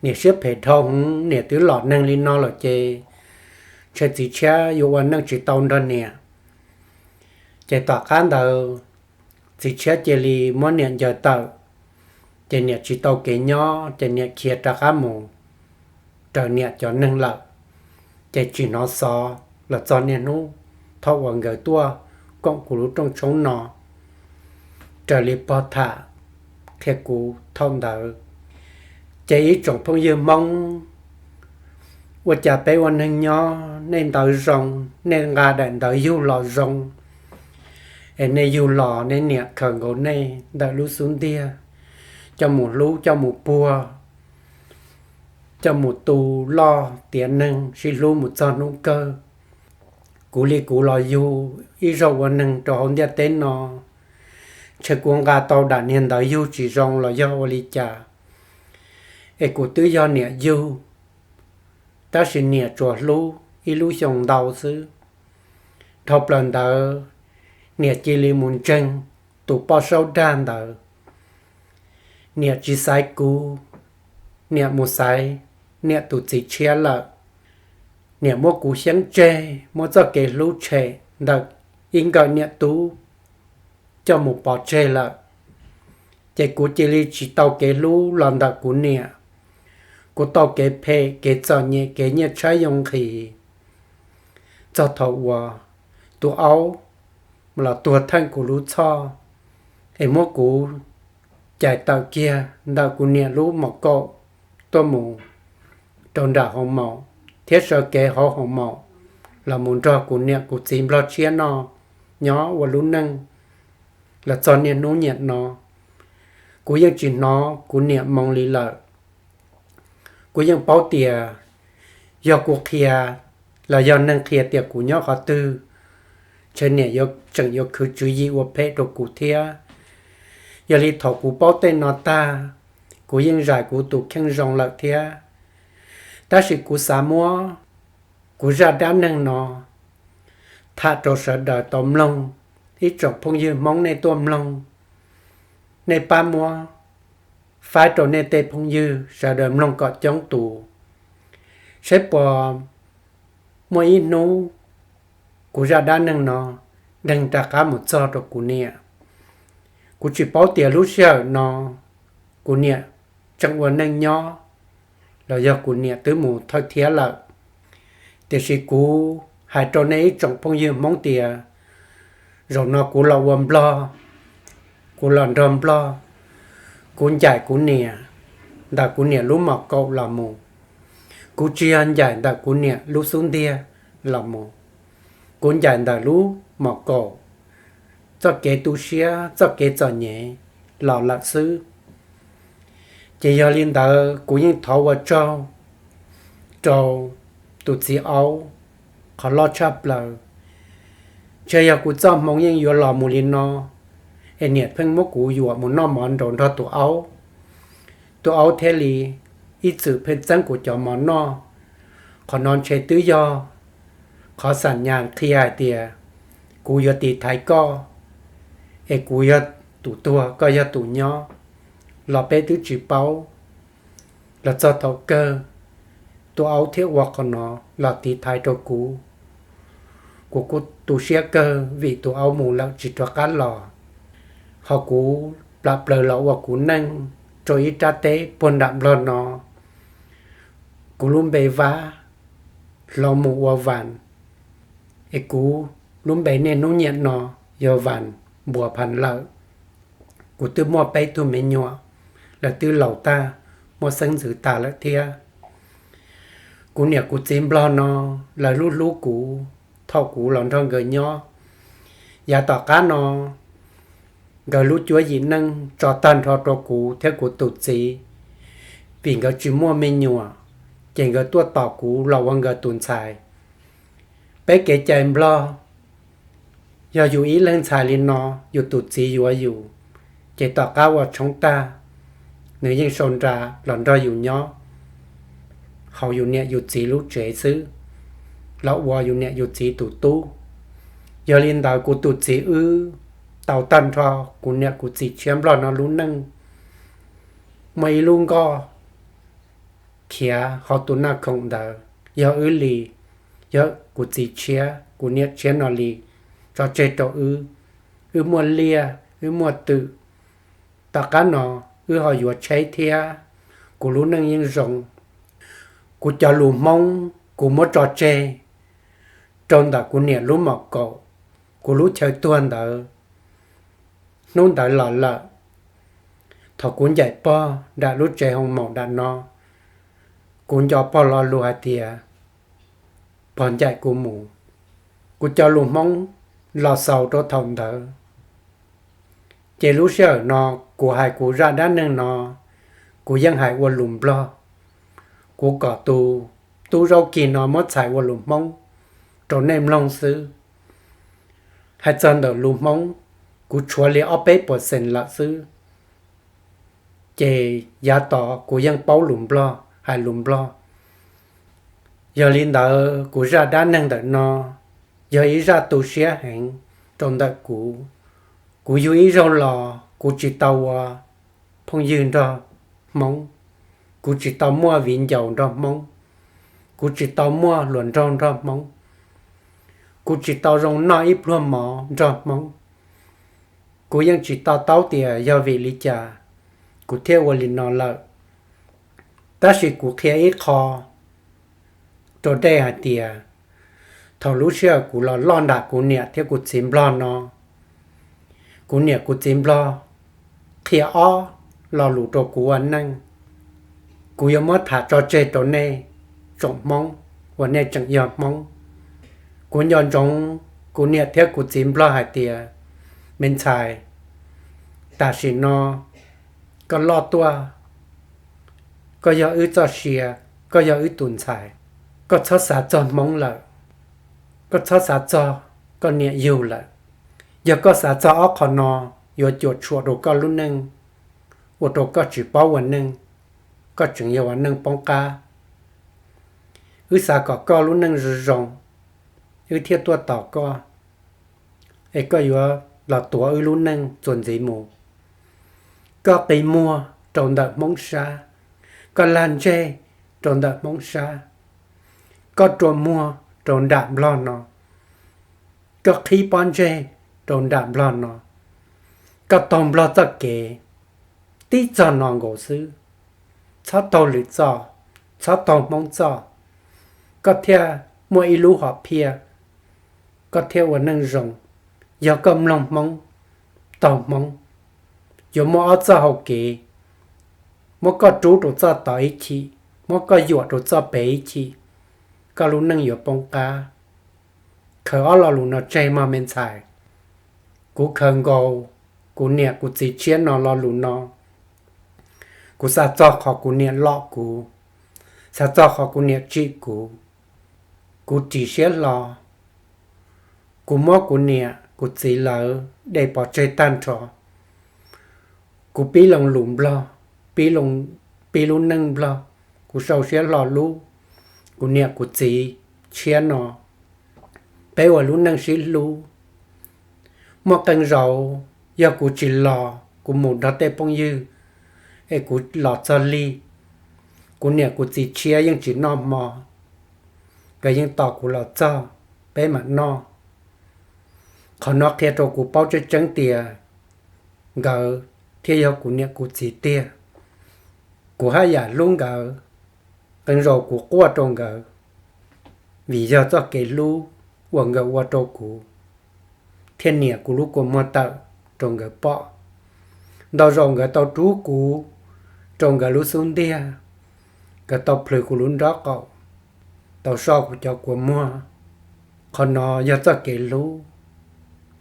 niam siab phem dhau heev, niam twb lom neeg li no lawm ces ntshe txiv tshiab yuav ua neej tsis tau nrog niam. Ces tom qab ntawd txiv tshiab cia li muab niam ncaws tawm, ces niam tsis tau kev nyob ces niam khiav rov qab mus raws niam cov neeg lawm. Ces tsis hnov xov los txog niaj hnub thaum uas nkawd tuaj koom kuv lub rooj tshoob no, raws li pog tham qhia kuv thaum ntawd. Ces ib tsoom phooj ywg Hmoob, ua cas peb ua neeg nyob nej ntawv zoo, nej nqa daim ntawv yug los zoo, es nej yug los nej niam khaws nkaus nej ntawm lub xub ntiag, coj mus hlub coj mus puag, coj mus tu loj tiav neeg sib hlub mus txog hnub kawg. Kuv li kuv los yug ib zaug ua neeg rau hauv ntiaj teb no, ntshe kuv nqa tau daim niag ntawv yug tsis zoo los yog ua li cas, es kuv twb yog niam yug, tab sis niam tsuas hlub ib lub xyoo ntau xwb. Dhau plaws ntawd, niam cia li mus ntseeg tus poj saub dag ntawd. Niam tsis xaiv kuv, niam mus xaiv niam tus txiv tshiab lawm. Niam muab kuv xyeeb tseg, muab txoj kev hlub tshem ntawm ib nkawm niam tub coj mus pov tseg lawm. Ces kuv cia li tsis tau kev hlub los ntawm kuv niam. Kuv tau kev phem, kev txom nyem, kev nyiaj tshaib yoo nqhis, txog thaum uas tus aub los tuag theej kuv lub txhoj, es muab kuv cais tawm kiag ntawm kuv niam lub mom kaum tuaj mus rau nram hoo maum, thiab sawv kev hauv hoo maum los mus nrog kuv niam kuv txiv nplog tshiab noj nyob ua lub neej los txog niaj hnub niam no. Kuv yeej tsis hnov kuv niam moo li lawm. Kuv yeej paub tias yog kuv qhia los yog neeg qhia tias kuv nyob qhov twg, ntshe niam yuav tseem yuav khwv tswv yim ua phem rau kuv thiab. Yog li thaum kuv paub tej no tag, kuv yeej zais kuv tus kheej zoo lawm thiab. Tab sis kuv xav muab kuv zaj dab neeg no tham rau sawv daws tau mloog, ib tsoom phooj ywg Hmoob nej tuaj mloog, nej pab muab faib rau nej tej phooj ywg sawv daws mloog kom coob tus, saib puas muaj ib hnub kuv zaj dab neeg no deeg rov qab mus txog rau kuv niam. Kuv tsis paub tias lub sij hawm no kuv niam tseem ua neej nyob los yog kuv niam twb mus thawj thiab lawm. Tiam sis kuv hais rau nej ib tsoom phooj ywg Hmoob tias zaum no kuv los ua nplog, kuv los nrog nplog, kuv ncaim kuv niam ntawm kuv niam lub mom kaum los mus. Kuv tsis yog ncaim ntawm kuv niam lub xub ntiag los mus, kuv ncaim ntawm lub mom kaum, txoj kev tu siab, txoj kev txom nyem los lawm xwb. Ces yog li ntawd kuv yeej thov ua tsaug rau tus txiv aub qhov loj tshaj plaws. Ntshe yog kuv txoj hmoo yeej yuav los mus li no, es niam pheej muab kuv yuam mus noj mov nraum nrog tus aub, tus aub thiaj li ib txwm pheej txeeb kuv cov mov noj. Qhov no ntshe twb yog qhov xam nyas qhia hais tias kuv yuav tiv thaiv koj, es kuv yog tus tuag koj yog tus nyob, los peb twb tsis paub. Los txog thaum kawg, tus aub thiaj ua qhov no los tiv thaiv rau kuv. Kuv kuj tu siab kawg vim tus aub mus lawm tsis rov qab los, ho kuv plam plaws los ua kuv neej rau ib rab teb puag nram nplog no. Kuv lub npe Vab, hloov mus ua Vas, es kuv lub npe niaj hnub niam no yog Vas Npuas Phas lawm. Kuv twb muaj peb tug me nyuam, lawv twb laus tag, muaj xeeb ntxwv tas lawm thiab. Kuv niam kuv txiv nplog no, lawv hlub hlub kuv thaum kuv los nrog nkawd nyob. Yav tom qab no, nkawd lub cuab yim neej tso tag nrho rau kuv thiab kuv tus txiv, vim nkawd tsis muaj me nyuam, ces nkawd tuaj tos kuv los ua nkawd tus ntxhais. Peb kev cai nplog, yog yus ib leeg ntxhais li no, yus tus txiv yuav yus, ces tom qab ua tshoob tag, nws yeej sau nra los nrog yus nyob hauv yus niam yus txiv lub tsev xwb, los ua yus niam yus txiv tus tub. Yog li ntawd kuv tus txiv wb tau tag nrho kuv niam kuv txiv tshiab nplog no lub neej. Muaj ib lub nkoj khiav hauv tus naj khoom ntawd, yog wb li, yog kuv txiv tshiab kuv niam tshiab no li tso tseg rau wb. Wb muaj liaj wb muaj twm, tom qab no wb ho yuav tsheb thiab, kuv lub neej yeej zoo. Kuv cov lus Hmoob kuv muab tso tseg rau ntawm kuv niam lub mom kaum, kuv lub chaw tuag ntawd, hnub ntawd los lawm. Thaum kuv ncaim pog nram lub tsev hoo maum nram no, kuv nco pog lo lus hais tias pog ncaim kuv mus. Kuv cov lus Hmoob los xaus rau thaum ntawd. Ces lub sij hawm no kuv hais kuv zaj dab neeg no, kuv yeej hais ua lus nplog. Kuv kom tus tub zaub kig no muab txhais ua lus Hmoob rau nej mloog xwb. Hais txog ntawm lus Hmoob, kuv tshuav li ob peb puas xees lawm xwb. Ces yav tod kuv yeej paub lus nplog, hais lus nplog. Yog li ntawd kuv zaj dab neeg ntawm no yog ib zaj tu siab heev rau ntawm kuv. Kuv yug ib zaug los kuv tsis tau ua phooj ywg nrog Hmoob, kuv tsis tau muaj viv ncaus nrog Hmoob, kuv tsis tau muaj hluas nraug nrog Hmoob, kuv tsis tau zoo noj ib pluag mov nrog Hmoob. Kuv yeej tsis to taub tias yog vim li cas kuv thiaj ua li no lawm. Tab sis kuv qhia ib qho rau dej hais tias, thaum lub sij hawm kuv los loj nram kuv niam thiab kuv txiv nplog no, kuv niam kuv txiv nplog qhia ob lo lus rau kuv ua neej. Kuv yuav muab tham tso tseg rau nej tsoom Hmoob uas nej tseem yog Hmoob. Kuv nco ntsoov kuv niam thiab kuv txiv nplog hais tias, me ntxhais, tam sim no koj loj tuaj, koj yog wb txoj sia, koj yog wb tus ntxhais, koj txhob xav txog Hmoob lawm, koj txhob xav txog koj niam yug lawm. Yog koj xav txog ob qho no, yuav cuam tshuam rau koj lub neej, ua rau koj tsis paub ua neej, koj tseem yog ua neej poob qab. Wb xav kom koj lub neej zoo zoo, wb thiaj tuaj tos koj, es koj yuav los tuav wb lub neej txuas ntxiv mus. Koj qi muag rau ntawm Hmoob sab, koj lag ntseg rau ntawm Hmoob sab, koj rua muag rau nram nplog no, koj qhib pob ntseg rau nram nplog no, koj taug nplog txoj kev tib txoj no nkaus xwb, txhob taug lwm txoj, txhob taug Hmoob txoj, koj thiaj muaj ib lub hom phiaj, koj thiaj ua neej zoo. Yog koj mloog Hmoob, taug Hmoob, yuav muaj ob txoj hau kev, muab koj rub rau txoj tod ib chim, muab koj yuam rau txoj pem ib chim, koj lub neej yuav poob qab. Khaws ob lo lus no tseg mog me ntxhais. Kuv khaws nkaus kuv niam kuv txiv tshiab no lo lus no. Kuv xav txog qhov kuv niam lom kuv, xav txog qhov kuv niam tsim kuv, kuv ris siab hlo. Kuv muab kuv niam kuv txiv lawv de pov tseg tag nrho. Kuv pib lo lus nplog, pib lub neej nplog, kuv sau siab hlo hlub kuv niam kuv txiv tshiab no. Peb ua lub neej sib hlub. Muaj qee zaus yog kuv tsis los, kuv mus nrog tej phooj ywg, es kuv los txog lig, kuv niam kuv txiv tshiab yeej tsis noj hmo, nkawd yeej tos kuv los txog, peb mam noj. Qhov no qhia rau kuv paub tseeb tseeb tias nkawd thiaj yog kuv niam kuv txiv tiag. Kuv haj yam hlub nkawd, qee zaus kuv quaj rau nkawd, vim yog txoj kev hlub uas nkawd ua rau kuv, thiaj nias kuv lub kua muag tawm rau nkawd pom. Ntau zaus nkawd tau rub kuv rau nkawd lub xub ntiag, nkawd tau plhws kuv lub nrob qaum, tau soj kuv cov kua muag. Qhov no yog txoj kev hlub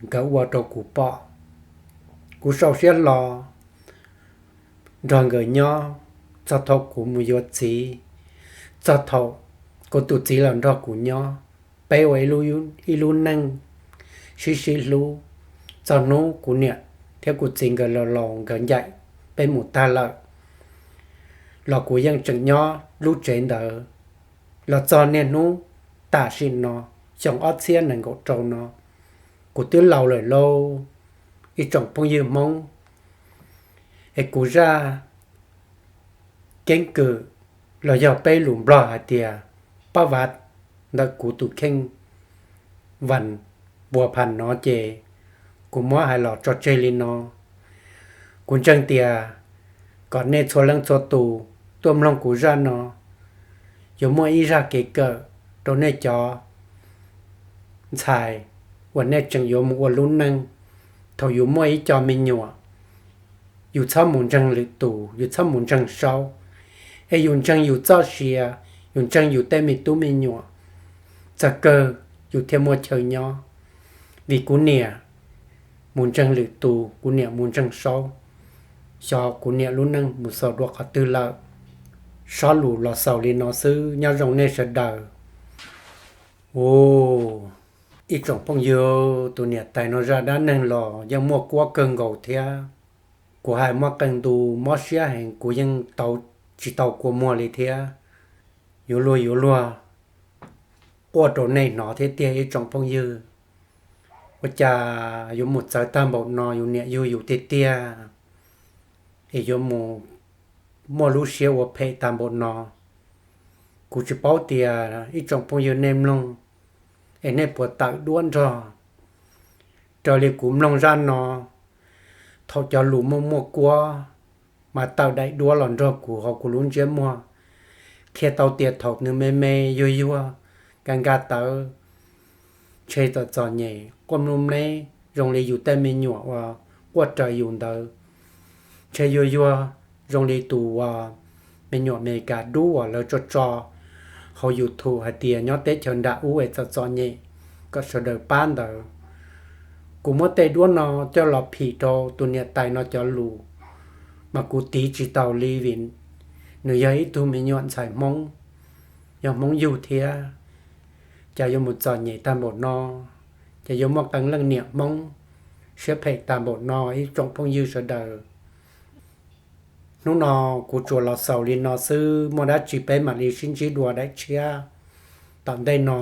nkawd ua rau kuv pom. Kuv sau siab hlo nrog nkawd nyob txog thaum kuv mus yuav txiv, txog thaum kuv tus txiv los nrog kuv nyob. Peb ua ib lub neej sib sib hlub, txog hnub kuv niam thiab kuv txiv nkawd laus laus nkawd ncaim peb mus tag lawm, los kuv yeej tseem nyob lub tsev ntawd. Los txog niaj hnub tam sim no, xyoo ob txhiab nees nkaum rau no, kuv twb laus lawm lauj, ib tsoom phooj ywg Hmoob. Es kuv zaj keeb kwm los yog peb lus Nplog hais tias pab vav ntawm kuv tus kheej Vas Npua Phas no ces kuv muab hais los tso tseg li no. Kuv ntseeg tias kom nej txhua leej txhua tus tuaj mloog kuv zaj no yuav muaj ib zaj kev kawm rau nej cov ntxhais uas nej tseem yuav mus ua lub neej. Thaum yus muaj ib co me nyuam, yus txhob mus ntseeg lwm tus, yus txhob mus ntseeg Saub, es yus ntseeg yus txoj sia, yus ntseeg yus tej me tub me nyuam, txog kawg yus thiaj muaj chaw nyob. Vim kuv niam mus ntseeg lwm tus, kuv niam mus ntseeg Saub, xyov kuv niam lub neej mus xaus dua qhov twg lawm. Sob lus los xaus li no xwb, nyob zoo nej sawv daws. Ua, ib tsoom phooj ywg, tus niam tais no zaj dab neeg los yeej muaj kuab kawg nkaus thiab. Kuv hais muaj qee ntu mob siab heev, kuv yeej tau tsis tau kua muag li thiab. Yuav luag yuav luag, tuaj rau nej hnov thiab tiag ib tsoom phooj ywg. Ua cas yuav mus txawv tag npaum no, yus niam yug yus tiag tiag es yuav mus muaj lub siab ua phem tag npaum no. Kuv tsis paub tias ib tsoom phooj ywg nej mloog es nej puas tawm duab nrog raws li kuv mloog zaj no. Thaum cov lus muaj muaj kuab mas tawm daim duab los nrog kuv hauv kuv lub ntsiab muag, qhia tau tias thaum nws me me yuag yuag, ka nka tawv, ntshe txom txom nyem quaj mluj mleb zoo li yus tej me nyuam uas quaj raws yus ntawd, ntshe yuag yuag zoo li tus uas me nyuam Amelikas dub uas lawv tso tso hauv YouTube hais tias nyob teb chaws nram ub es txom txom nyem, kom sawv daws pab ntawd. Kuv muab tej duab no coj los phim rau tus niam tais no cov lus, mas kuv tiv tsis taus li vim nws yog ib tug me nyuam ntxhais Hmoob, yog Hmoob yug thiab. Cas yuav mus txom nyem tag npaum no, cas yuav muaj qee leej niam Hmoob siab phem tag npaum no ib tsoom phooj ywg sawv daws. Hnub no kuv tsuas los xaus li no xwb, muaj dab tsi peb mam li sib ntsib dua daim tshiab tom ntej no.